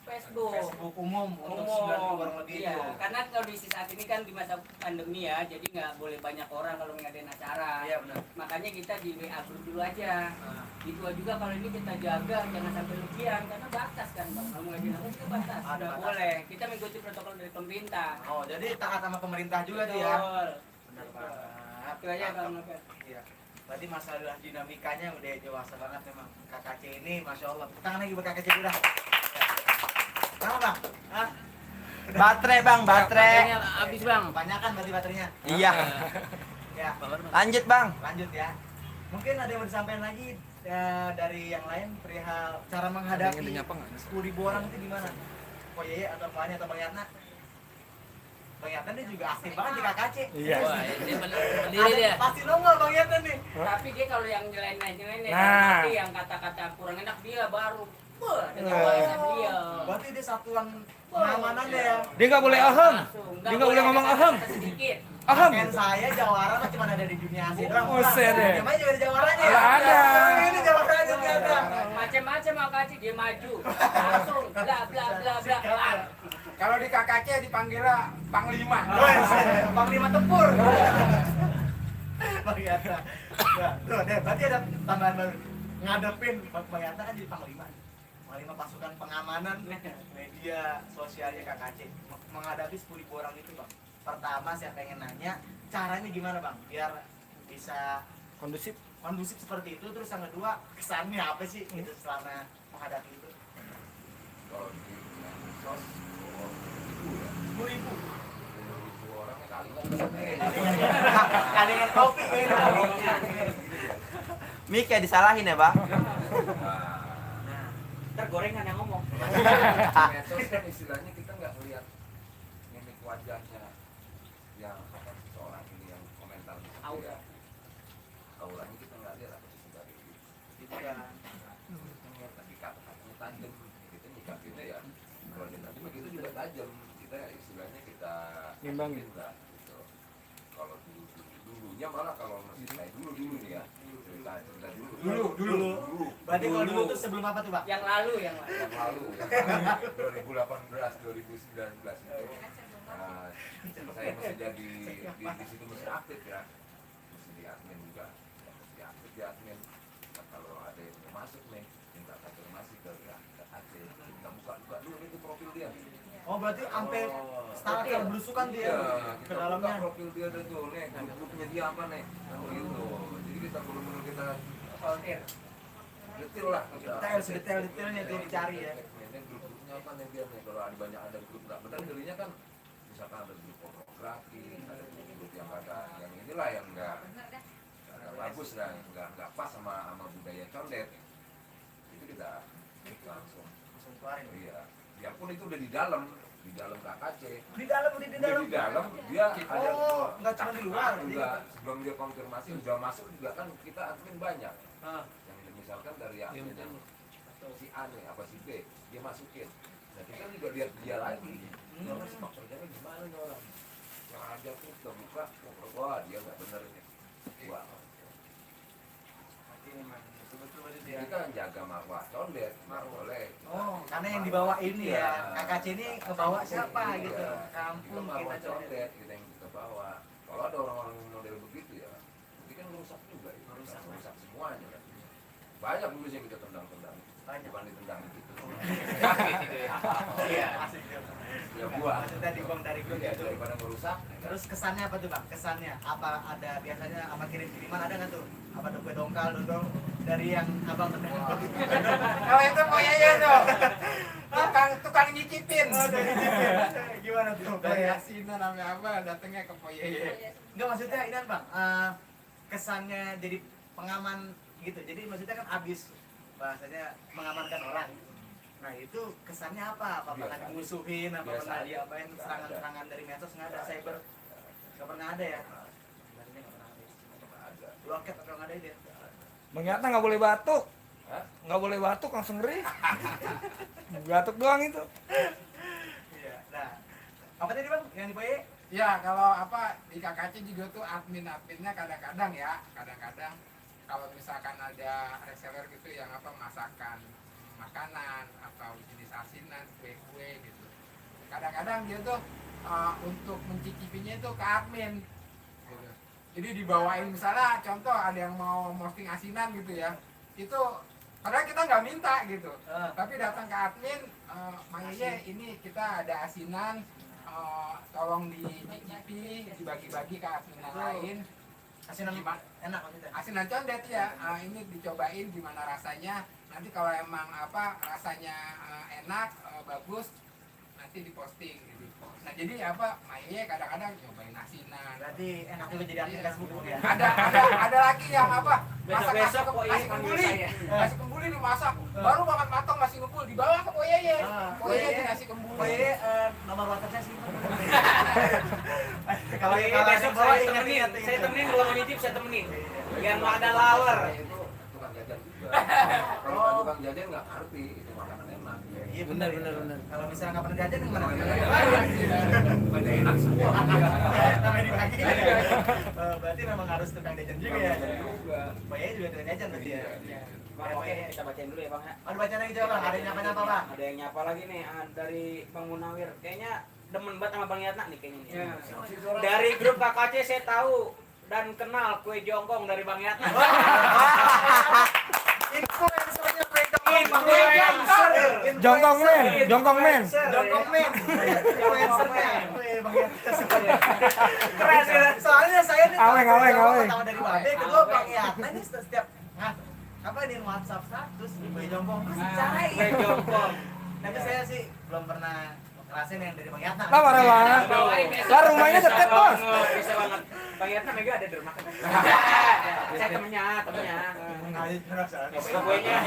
Facebook umum untuk 9.000 orang lebih iya, itu. karena kondisi saat ini kan di masa pandemi ya, jadi nggak boleh banyak orang kalau ngadain acara. Iya benar. Makanya kita di WA grup dulu aja. Itu juga kalau ini kita jaga jangan sampai lebihan karena batas kan Bang. Kalau ngadain apa kita batas. Ada Nggak batas. boleh. Kita mengikuti protokol dari pemerintah. Oh, jadi taat sama pemerintah juga tuh ya. Betul. Benar banget. Itu aja Bang Novel. Iya. Berarti masalah dinamikanya udah dewasa banget memang. KKC ini Masya Allah. Tangan lagi buat KKC udah. Kenapa Bang? Hah? Baterai, Bang, baterai. Baterainya habis, Bang. Kebanyakan berarti baterainya. Iya. Ya. Lanjut, Bang. Lanjut ya. Mungkin ada yang mau disampaikan lagi dari yang lain perihal cara menghadapi 10.000 orang itu gimana? Ko Yeye atau Fani atau Bang Yatna? Bang Yatna dia juga aktif banget di KKC. Iya. Wah, ini mandiri dia. Pasti nongol Bang Yatna nih. Tapi dia kalau yang nyeleneh Nah. nanti yang kata-kata kurang enak dia baru. Wah, dengan Nah. bahasa dia. Berarti dia satuan pengamanannya ya. Dia nggak boleh aham. Langsung. Dia nggak boleh ngomong aham. Sedikit. Aham. Kan saya jawara mah cuma ada di dunia asli doang. Buset deh. Gimana juga ada jawaranya? Nggak ada. Ini jawaranya nggak ada. Macam-macam makasih dia maju. Langsung bla bla bla bla kelar. Kalau di KKC dipanggilnya Panglima. Panglima tempur. Bang Yatna. Nah, tuh deh, berarti ada tambahan baru. Ngadepin Bang Yatna kan jadi panglima. Panglima pasukan pengamanan media sosialnya KKC. Menghadapi 10.000 orang itu, Bang. Pertama saya pengen nanya, caranya gimana, Bang? Biar bisa Kondusif. seperti itu. Terus yang kedua, kesannya apa sih gitu selama menghadapi itu? Kalau di medsos, itu ya 10.000. 10.000 orang kali kan Kali dengan kopi Mie kayak disalahin ya, Bang. nah, Ntar gorengan yang ngomong. medsos kan istilahnya kita nggak melihat mimik wajahnya yang apa seorang ini yang komentar di situ ya. Auranya kita nggak lihat apa sih dari itu kan. Tapi kata-katanya tajam, kita nyikapinnya ya. Kalau dia tajam begitu juga tajam. Kita istilahnya kita Nimbangin. kita gitu. Kalau dulunya malah kalau masih kayak dulu nih ya. Cerita dulu. Berarti kalau dulu tuh sebelum apa tuh, Pak? Yang lalu. Yang lalu 2018 2019 itu saya masih jadi di situ masih aktif ya, masih di admin juga, masih aktif di admin. Nah, kalau ada yang mau masuk nih minta konfirmasi ke aceh, kita buka dulu itu profil dia. Oh, berarti sampai setara belusukan dia Iya, ke kita buka dalamnya. profil dia ada tuh nih, grupnya dia apa nih, gitu. Jadi kita benar-benar kita apa detail lah, Detail-detailnya dia dicari ya. Ini grup-grupnya apa nih dia nih, kalau ada grup nggak benar dirinya kan misalkan ada grup pornografi, ada grup yang ada yang inilah yang nggak bagus dan nggak pas sama budaya condet, itu kita langsung keluarin. iya, biarpun itu udah di dalam KKC, Di dalam udah di dalam dia ada nggak cuma di luar. juga sebelum dia konfirmasi udah masuk juga kan kita admin banyak yang misalkan dari admin yang si A nih apa si B dia masukin, nah kita juga lihat dia lagi dia masih pekerjaannya gimana nih orang yang aja tuh udah buka wah dia nggak bener nih wah kita jaga marwah condet boleh Oh, karena yang dibawa ini ya, Iya. KKC ini kebawa siapa Iya. gitu. Kita Kampung marwah kita condet kita yang kita bawa. Kalau ada orang-orang model begitu ya, ini kan rusak juga, itu rusak semuanya. Kan. Banyak dulu yang kita tendang-tendang, bukan ditendang gitu. Iya, asik. Ya buah. Maksudnya dibom dari grup Ya, itu. daripada merusak. Terus kesannya apa tuh, Bang? Kesannya apa ada biasanya apa kirim-kiriman ada nggak tuh? Apa ada kue dongkal dodol dari yang Abang tendang? Kalau itu Ko Yeye tuh. Tukang nyicipin. Gimana tuh? Dari asinan sampai apa datangnya ke Ko Yeye. Enggak, maksudnya ini kan, Bang, kesannya jadi pengaman gitu. Jadi maksudnya kan abis bahasanya mengamankan orang. Nah, itu kesannya apa? Apa pernah dimusuhin, apa Biasa pernah aja. diapain serangan-serangan dari medsos? Nggak ada, cyber nggak pernah ada ya? Bloket atau nggak ada dia? Bang Yatna nggak boleh batuk. Hah? Nggak boleh batuk langsung ngeri. Batuk doang itu. Iya. Nah, apa tadi, Bang? Yang dipakai? Ya kalau apa di KKC juga tuh admin-adminnya kadang-kadang ya, kadang-kadang kalau misalkan ada reseller gitu yang apa masakan makanan atau jenis asinan, kue-kue gitu. Kadang-kadang dia tuh untuk mencicipinya itu ke admin. Gitu. Jadi dibawain misalnya contoh ada yang mau posting asinan gitu ya, itu padahal kita nggak minta gitu, tapi datang ke admin, Mang Yeye ini kita ada asinan, tolong dicicipi, dibagi-bagi ke admin yang lain. Asinan enak maksudnya. Asinan condet ya, ini dicobain gimana rasanya. Nanti kalau emang apa rasanya enak, bagus, nanti diposting gitu. Nah jadi apa, Maya kadang-kadang nyobain asinan. Berarti enak juga jadi admin Facebook ya. Ada lagi yang apa, Besok-besok kok nasi ini kembuli, saya. nasi kembuli dimasak, baru banget matang masih ngumpul, dibawa ke Po Yeye. Po Yeye nasi kembuli. Oh iya, nomor WhatsApp-nya sih. Kalau ini besok saya temenin kalau mau nitip saya temenin. Biar nggak ada laler. Itu tukang jajan juga. Kalau bukan tukang jajan nggak ngerti itu makanan enak. Iya benar. Kalau misalnya nggak pernah jajan gimana? Pada enak semua. Namanya dibagi. Berarti memang harus tukang jajan juga ya. Juga. Bayarnya juga tukang jajan berarti ya. Bang, oke, kita bacain dulu ya Bang ya. Ada baca lagi coba, ada yang nyapa-nyapa Bang. Ada yang nyapa lagi nih dari Bang Munawir. Kayaknya demen banget sama Bang Yatna nih kayaknya nih. Dari grup KKC saya tahu dan kenal kue jongkong dari Bang Yatna. Influencernya kue jongkong. Influencer. Jongkong men. Jongkong men. Influencernya. Bang Yatna. Keren ya. Soalnya saya nih Aweng. pertama dari Babe, kedua Bang Yatna ini setiap apa ini WhatsApp status kue jongkong pasti cari. Kue jongkong. Tapi saya sih belum pernah ngerasain yang dari Bang Yatna. Lah parah banget. Lah rumahnya deket bos. Bisa banget. Bang Yatna mega ada di rumah kan. Saya temennya. Bisa kuenya.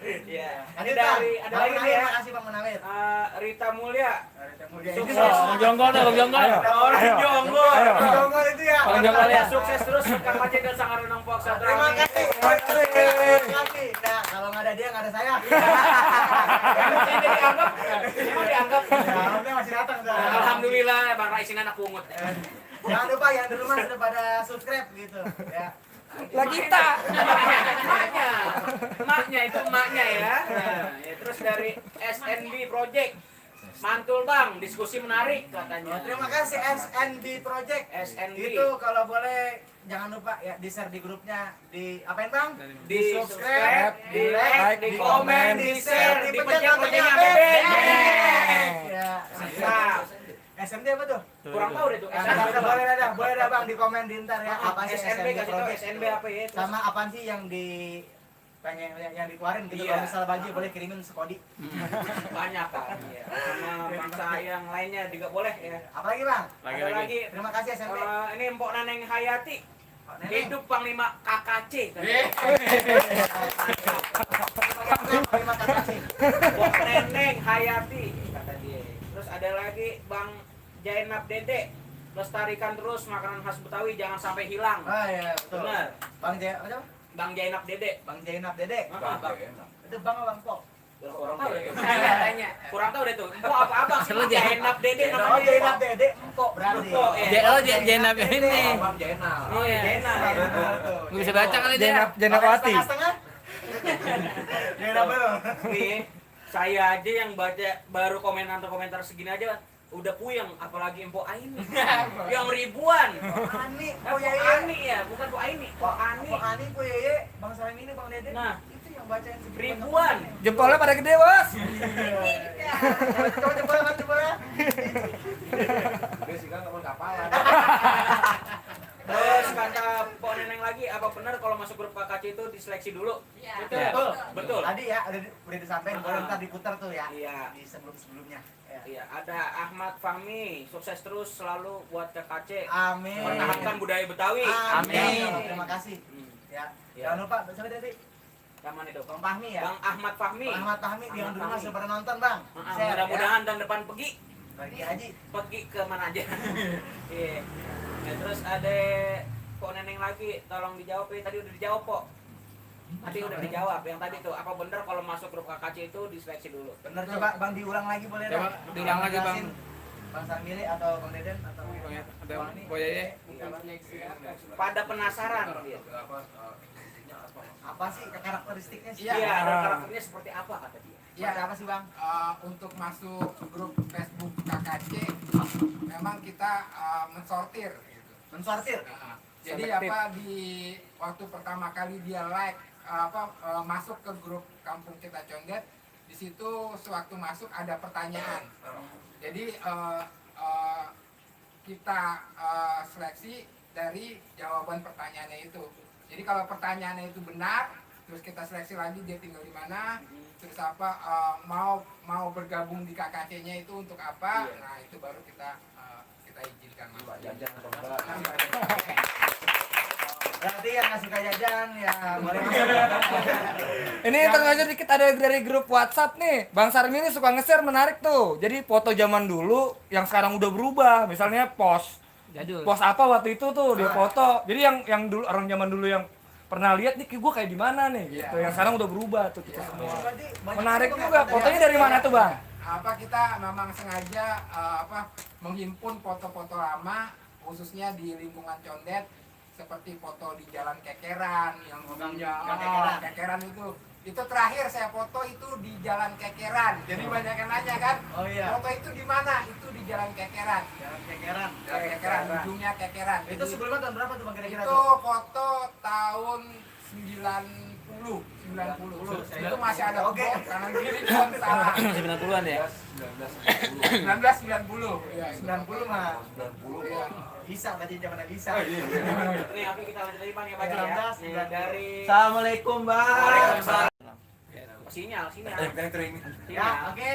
Iya. Ada Ada lagi nih ya. Makasih Bang Munawir. Rita Mulya. Sukses. Jonggol dah, jonggol. Orang jonggol. Jonggol itu ya. Jonggol ya. Sukses terus Kang Aceh dan Sanggar Renang Fox. Terima kasih. Terima kasih. Nah, kalau nggak ada dia nggak ada saya. Ini dianggap. Jawabnya masih datang. Alhamdulillah Bang Raisin anak pungut. Jangan lupa yang di rumah sudah pada subscribe gitu ya. Lah kita. Maknya itu maknya ya. Nah, ya. Terus dari SNB Project. Mantul Bang, diskusi menarik katanya. Terima kasih SNB Project. SNB. Itu kalau boleh jangan lupa ya di share di grupnya, di apain Bang? Di subscribe, di like, di komen, di share, di pencet loncengnya Ya, siap. SNB apa tuh? Kurang tahu deh tuh. Boleh dah Bang di komen di ntar ya. Apa sih SNB kasih tahu Project? SNB apa ya? Sama apaan sih yang di pengen yang dikeluarin gitu. Iya. Kalau misal baju boleh kirimin sekodi. Banyak kan. Iya. Sama bangsa yang lainnya juga boleh ya. Apalagi Bang? Ada lagi. Terima kasih SNB. Ini Mpok Naneng Hayati. Hidup Panglima KKC. Terima kasih. Mpok Neneng Hayati kata dia. Terus ada lagi Bang Jainab Dede. Lestarikan terus makanan khas Betawi jangan sampai hilang. Oh iya betul. Benar. Bang Jaya apa tuh? Bang Jainab Dede. Bang Jainab Dede. Bang. Itu Bang apa Bang Pok? Kurang tahu deh. Kurang tahu deh tuh. Empok apa-apa sih Bang Jainab Dede Oh namanya. Jainab Dede Empok berarti. Empok, ya. Jenab ini. Bang Jenal. Oh iya. Nggak bisa baca kali dia. Jenapati. Setengah-setengah. Jainab belum. Nih, saya aja yang baca baru komentar segini aja udah puyeng, apalagi Empok Aini yang ribuan. Ani, Empok Yeye. Ani ya, bukan Empok Aini. Empok Ani. Pok Ani, Pok Yeye, Bang Salim ini, Bang Dede. Nah, itu yang bacain segitu ribuan. Jempolnya pada gede bos. banyak. Coba. Dia sih kan ngomong kapalan. Terus kata Pok Neneng lagi, apa benar kalau masuk grup KKC itu diseleksi dulu? Iya. Betul. Betul. Tadi ya udah disampaikan, boleh ntar diputar tuh ya. Iya. Di sebelumnya. Ya. Iya, ada Ahmad Fahmi, sukses terus selalu buat KKC. Amin. Pertahankan budaya Betawi. Amin. Terima kasih. Hmm. Ya. Ya. Jangan lupa, siapa tadi? Yang mana itu? Bang Fahmi ya. Bang Ahmad Fahmi. Bang Ahmad Fahmi yang Ahmad di rumah Fahmi. sudah pada nonton, Bang. Share, Mudah-mudahan tahun depan pergi ya. Pergi Haji. ke mana aja. Iya. Ya, terus ada Pok Neneng lagi, tolong dijawab ya. Tadi udah dijawab, Pok. Tadi udah dijawab yang tadi tuh. Apa benar kalau masuk grup KKC itu diseleksi dulu? Bener coba Bang diulang lagi boleh Coba dah? diulang lagi, Bang. Jelasin. Bang Sarmili atau Bang Deden atau Ada Bang ini. Po Yeye. Pada penasaran dia. Intinya apa? Apa sih karakteristiknya sih? Iya. Iya, ada karakternya seperti apa kata dia? Seperti apa sih Bang? Untuk masuk grup Facebook KKC memang kita mensortir gitu. Mensortir. Jadi apa di waktu pertama kali dia masuk ke grup Kampung Kita Condet, di situ sewaktu masuk ada pertanyaan. Jadi kita seleksi dari jawaban pertanyaannya itu. Jadi kalau pertanyaannya itu benar, terus kita seleksi lagi dia tinggal di mana, terus apa mau bergabung di KKC-nya itu untuk apa, nah itu baru kita izinkan masuk. Jajan atau enggak? Berarti yang nggak suka jajan ya boleh masuk. Ini terus dikit ada dari grup WhatsApp nih. Bang Sarmi ini suka nge-share menarik tuh. Jadi foto zaman dulu yang sekarang udah berubah. Misalnya pos Jadul. apa waktu itu tuh dia foto. Jadi yang dulu orang zaman dulu yang pernah lihat nih gue kayak di mana nih gitu. Yang sekarang udah berubah tuh kita semua. Berarti banyak Menarik juga juga. Fotonya dari mana tuh, Bang? Apa kita memang sengaja menghimpun foto-foto lama khususnya di lingkungan Condet, seperti foto di Jalan Kekeran yang Kekeran itu terakhir saya foto itu di Jalan Kekeran. Jadi banyak yang nanya kan, Oh iya. foto itu di mana? Itu di Jalan Kekeran. Jalan Kekeran. Jalan Kekeran, ujungnya Kekeran. Itu sebelumnya tahun berapa tuh Bang kira-kira? Itu foto tahun 90. Itu masih ada oke kanan kiri pohon salah. 90-an ya? 1990. Ya, 90 mah 90. Iya. bisa berarti zamannya bisa. Nih, oke kita lanjut lagi Bang ya baca ya. 19, Nih, dari Assalamualaikum Bang. Waalaikumsalam. Sinyal. Ya, oke.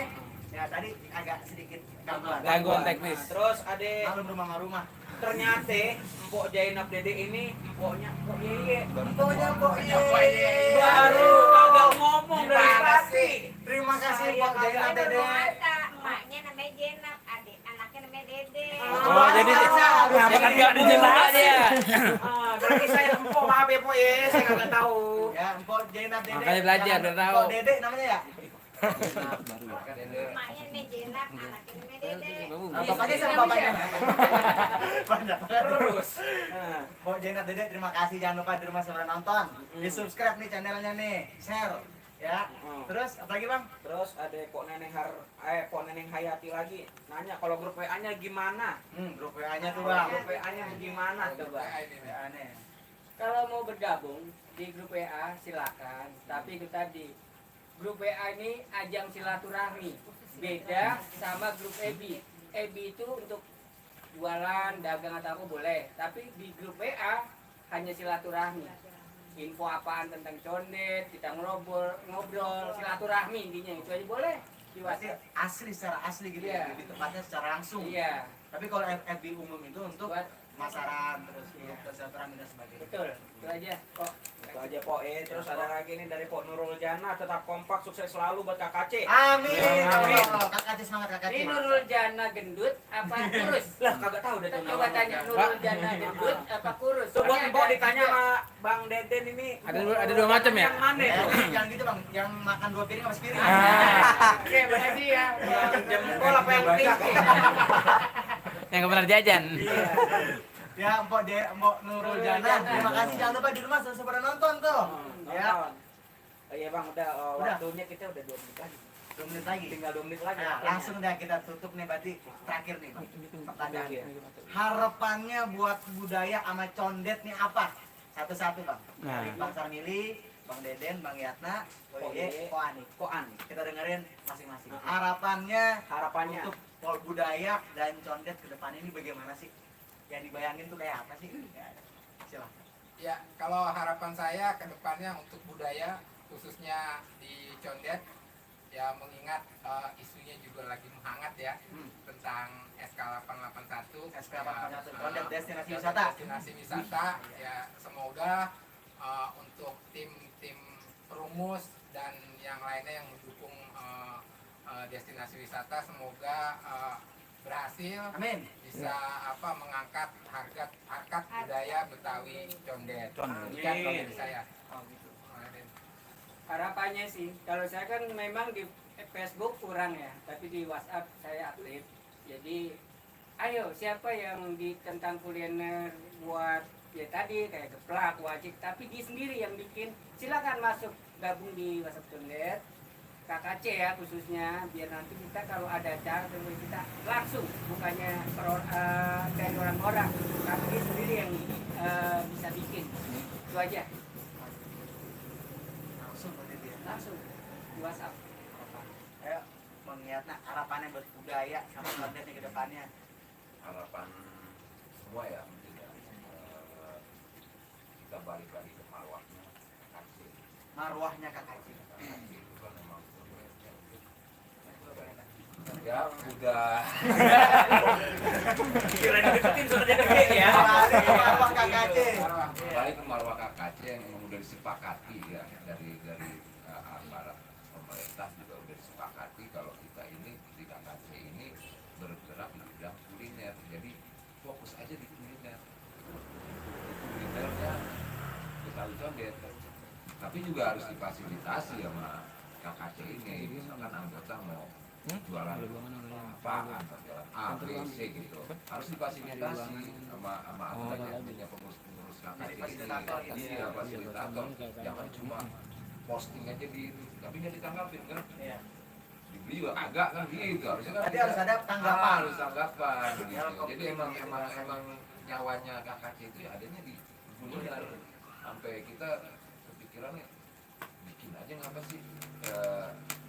Ya tadi agak sedikit gangguan. Gangguan teknis. Terus ada Malum rumah-rumah. ternyata Mpok Jainab Dede ini Mpoknya Mpok Yeye. Pokoknya Pok Baru kagak ngomong dari Gimana tadi. Terima kasih Saya Pok Jainab kagak Dede. Emaknya namanya Jenab, adik anaknya namanya Dede. Oh, jadi kenapa kan enggak dijelasin ya? Berarti saya Mpok maaf ya Mpok ya, saya kagak tahu. Ya, Pok Jainab Dede. Makanya belajar, biar tahu. Pok Dede namanya ya? Emaknya namanya Jenab, anaknya namanya Dede. Bapaknya sama bapaknya. Banyak banget. Terus. Pok Jainab Dede, terima kasih. Jangan lupa di rumah sudah nonton. Di subscribe nih channelnya nih. Share. Ya. Terus apa lagi Bang? Terus ada Kok Neneng Hayati lagi nanya kalau grup WA-nya gimana? Grup WA-nya tuh Bang. Grup WA-nya gimana coba? WA-nya. Kalau mau bergabung di grup WA silakan, tapi itu tadi grup WA ini ajang silaturahmi, beda sama grup EBI. EBI itu untuk jualan, dagang atau apa boleh, tapi di grup WA hanya silaturahmi. Info apaan tentang Condet, kita ngobrol, silaturahmi intinya itu aja boleh di Berarti WhatsApp. asli secara asli gitu Iya. ya, lebih tepatnya secara langsung. Iya, Tapi kalau FB umum itu untuk buat pemasaran terus Iya. untuk silaturahmi dan sebagainya. betul, itu aja kok. Itu aja Pok terus ada lagi nih dari Pok Nurul Jana, tetap kompak, sukses selalu buat KKC. Amin. Amin. Kakak semangat kakak. Ini Nurul Jana gendut apa kurus? Lah kagak tahu deh tuh Coba namanya. tanya Nurul Jana gendut apa kurus? Tuh buat Soalnya Mpok ada ditanya tiga. sama Bang Deden ini. Ada dua macam ya? Yang mana tuh? Jangan gitu Bang, yang makan 2 piring sama sepiring. Oke, berarti ya. Yang jempol apa yang tinggi? Yang benar jajan. Ya, Mpok Nurul Jana, terima kasih. Jangan lupa di rumah sudah pada nonton tuh. Ya, Iya Bang, udah Udah. waktunya kita udah 2 menit lagi. 2 menit lagi. Tinggal 2 menit lagi. Nah, waktunya. langsung dah kita tutup nih berarti terakhir nih Bang. Pertanyaan. Iya. Harapannya buat budaya sama Condet nih apa? Satu-satu Bang. Nah. Dari Bang Sarmili, Bang Deden, Bang Yatna, Kok Oye, Ko Ani. Kok aneh? Kita dengerin masing-masing. Harapannya Harapannya untuk pol budaya dan Condet ke depan ini bagaimana sih? Yang dibayangin tuh kayak apa sih? Ya, silahkan. Ya, kalau harapan saya ke depannya untuk budaya khususnya di Condet ya mengingat isunya juga lagi menghangat ya tentang SK881 SK881, Condet Destinasi Condet Wisata. Destinasi wisata ya semoga untuk tim perumus dan yang lainnya yang mendukung destinasi wisata semoga berhasil Amin. bisa mengangkat harkat budaya Betawi Condet. Condet. Demikian kalau dari saya. Oh, gitu. Harapannya sih, kalau saya kan memang di Facebook kurang ya, tapi di WhatsApp saya aktif. Jadi, ayo siapa yang di tentang kuliner buat ya tadi kayak geplak, wajik, tapi dia sendiri yang bikin, silakan masuk gabung di WhatsApp Condet. KKC ya khususnya, biar nanti kita kalau ada acara tentu kita langsung, bukannya dari orang-orang, tapi dia sendiri yang bisa bikin. Itu aja, Langsung berarti dia. langsung di WhatsApp. Ayo, Bang Yatna, harapannya buat budaya sama Condet nih ke depannya. Harapan semua ya mungkin ya kita balik lagi ke marwahnya KKC. marwahnya KKC? Ya udah Kira deketin sudah gede ya. Marwah KKC. balik ke marwah KKC yang memang udah disepakati ya dari aparat pemerintah juga udah disepakati kalau kita ini di KKC ini bergerak di bidang kuliner, jadi fokus aja di kuliner. Kulinernya Betawi Condet, tapi juga harus difasilitasi sama KKC ini. Misalkan anggota mau jualan apaan, jualan A, B, C gitu, harus difasilitasi sama anggota yang punya pengurus KKC ini. Iya, fasilitator, jangan cuma posting aja di itu, tapi nggak ditanggapin kan? Dibeli juga agak kan gitu, harusnya kan Berarti harus ada tanggapan. harus tanggapan gitu. Jadi emang nyawanya KKC itu ya adanya di kuliner. Sampai kita kepikirannya bikin aja ngapa sih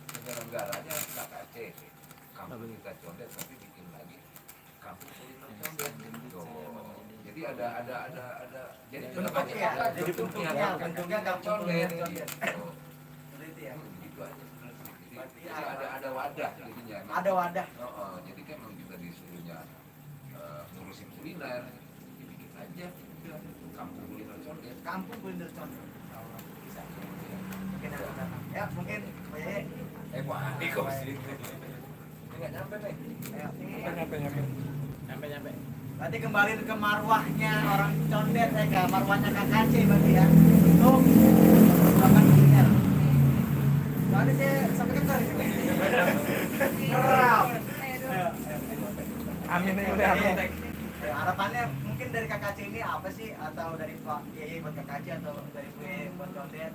penyelenggaranya KKC, kampung kita Condet, tapi bikin lagi kampung kuliner Condet gitu. Jadi ada jadi Bentuknya, jadi bentuknya kampung Condet kuliner gitu. Gitu ya. Gitu aja sebenarnya. Jadi ada wadah jadinya. emang. Ada wadah. Jadi kan memang kita disuruhnya ngurusin kuliner, dibikin aja udah kampung kuliner Condet. Kampung kuliner Condet. Bisa. Mungkin ada datang. Ya, mungkin Pak Yeye. Wah, ini kok sih. Ini nggak nyampe nih. Ayo, ini. Nyampe. Berarti kembali ke marwahnya orang Condet, ke marwahnya KKC berarti ya. Untuk makan kuliner. Soalnya saya sampai kental ini. Keram. Amin ya udah amin. Harapannya mungkin dari KKC ini apa sih, atau dari Pak Yeye buat KKC atau dari Bu Yeye buat Condet?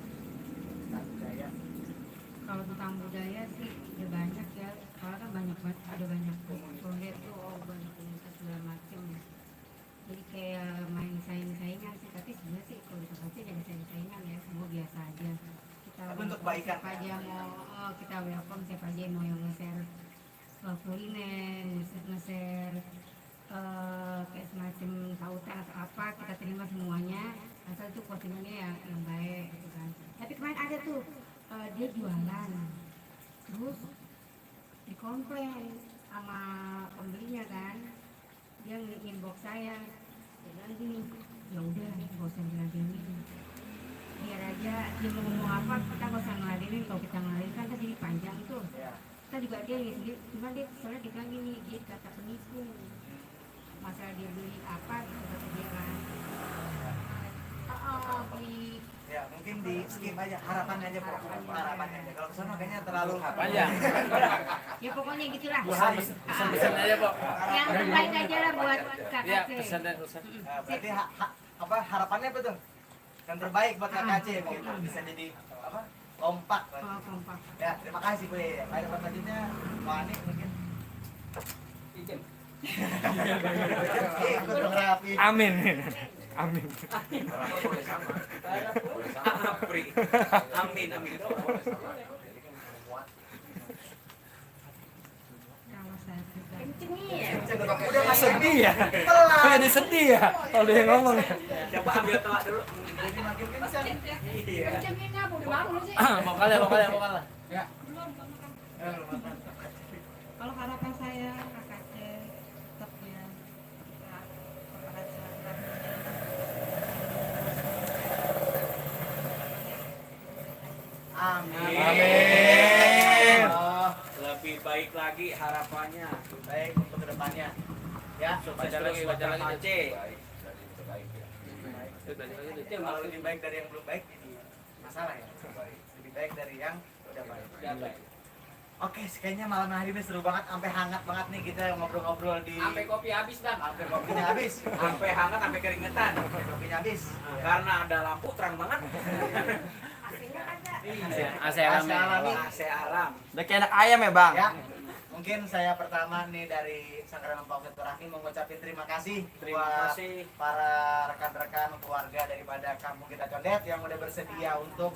Nah, budaya. Kalau tentang budaya sih ya banyak ya, soalnya kan banyak banget, ada banyak proyek tuh, banyak komunitas segala macam ya. Jadi kayak main saing-saingan sih, tapi sebenarnya sih kalau kita baca jadi saing-saingan ya, semua biasa aja. Kita Tapi untuk kebaikan. siapa aja mau, kita welcome siapa aja yang mau yang nge-share kuliner, nge-share kayak semacam tautan atau apa, kita terima semuanya, asal itu postingannya yang baik gitu kan. Tapi kemarin ada tuh dia jualan, terus dikomplain sama pembelinya kan, dia inbox saya, dia bilang gini, ya udah nggak usah diladenin, biar aja dia mau ngomong apa kita nggak usah ngeladenin, kalau kita ngeladenin kan jadi panjang tuh. Kita juga dia sendiri, cuma dia soalnya dia bilang gini, dia kata penipu, masalah dia beli apa gitu kata dia kan, beli Ya, mungkin di skip aja, harapannya aja, harapannya aja. Kalau kesana kayaknya terlalu Panjang. ya pokoknya gitulah. Pesan aja, Pak. Yang terbaik aja lah buat Ya, KKC. pesan dan pesan. berarti apa harapannya apa tuh? Yang terbaik buat KKC begitu. Bisa jadi apa? Kompak. Oh, kompak. Ya, terima kasih Bu Yeye. Baik, selanjutnya Pak Anik mungkin. Izin. Ikut dong Rafi. Amin. Amin. Boleh sama. Apri. Amin. Kalau saya pribadi. Udah nggak Sedih ya. Telat. Kok jadi sedih ya kalau dia ngomong. Coba ambil telak dulu. Jadi makin kencang. Iya. Kencengin apa udah bangun sih? Vokal lah. Ya, Kalau harapan saya KKC tetap ya kepada Amin. Amin. Oh, Lebih baik lagi harapannya. baik untuk kedepannya. Ya, Sukses Baca terus lagi, buat baca lagi. KKC. Kalau lebih baik dari yang belum baik ini masalah ya. Lebih baik dari yang udah baik. Udah baik. Oke, kayaknya malam hari ini seru banget, sampai hangat banget nih kita ngobrol-ngobrol di. Sampai kopi habis dah. Sampai kopinya habis. Sampai hangat, sampai keringetan. Sampai kopinya habis. Karena ada lampu terang banget. AC alami. AC alam. Udah kayak anak ayam ya bang? Ya, mungkin saya pertama nih dari Sanggaran Pak Rahim mengucapkan terima kasih Terima buat kasih. para rekan-rekan keluarga daripada kampung kita Condet yang udah bersedia untuk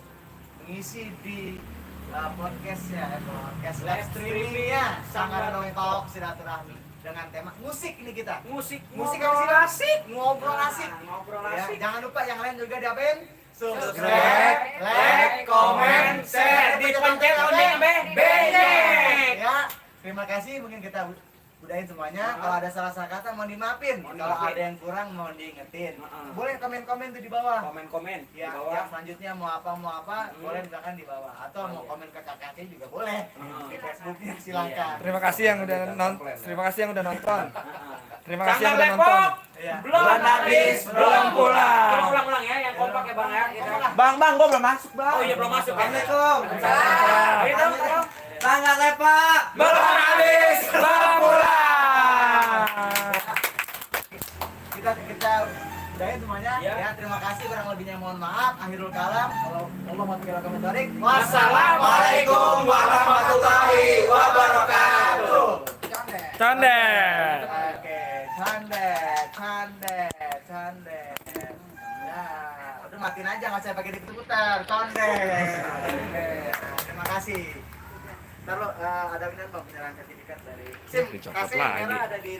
mengisi di podcast live streamingnya Sanggaran Talk Silaturahmi dengan tema musik ini kita. Musik Musik ngobrol apa sih? asik. Ngobrol asik. Ngobrol Ya, asik. jangan lupa yang lain juga diapain? subscribe, like, comment, share, dipencet lonceng bejek. Ya, terima kasih. Mungkin kita udahin semuanya. Kalau ada salah-salah kata mau dimaafin. Kalau ada yang kurang mau diingetin. Boleh komen-komen tuh di bawah. Komen-komen di Ya, bawah. yang selanjutnya mau apa boleh misalkan di bawah atau mau komen ke kakaknya juga boleh di Facebooknya silakan. Terima kasih yang udah nonton. Terima kasih yang udah nonton. Terima kasih yang Sanggar udah nonton. Depok Iya. belum habis, belum pulang. Coba ulang-ulang ya, yang kompak ya Bang ya. Bang, gua belum masuk, Bang. Oh iya belum masuk. Assalamualaikum. Ayo dong, dong. Tanggal Depok. Belum habis, belum pulang. Kita udahin semuanya. Ya. Ya, terima kasih, kurang lebihnya mohon maaf. Akhirul kalam. Kalau Allah mau komentarik. Wassalamualaikum warahmatullahi wabarakatuh. Condet. Oke, cande. Ya, udah matiin aja, nggak usah pakai diputar. Conde. Oke, terima kasih. Ntar lo ada benar bang penyerahan sertifikat dari SIM. Dicopot Kasih lagi. merah ada di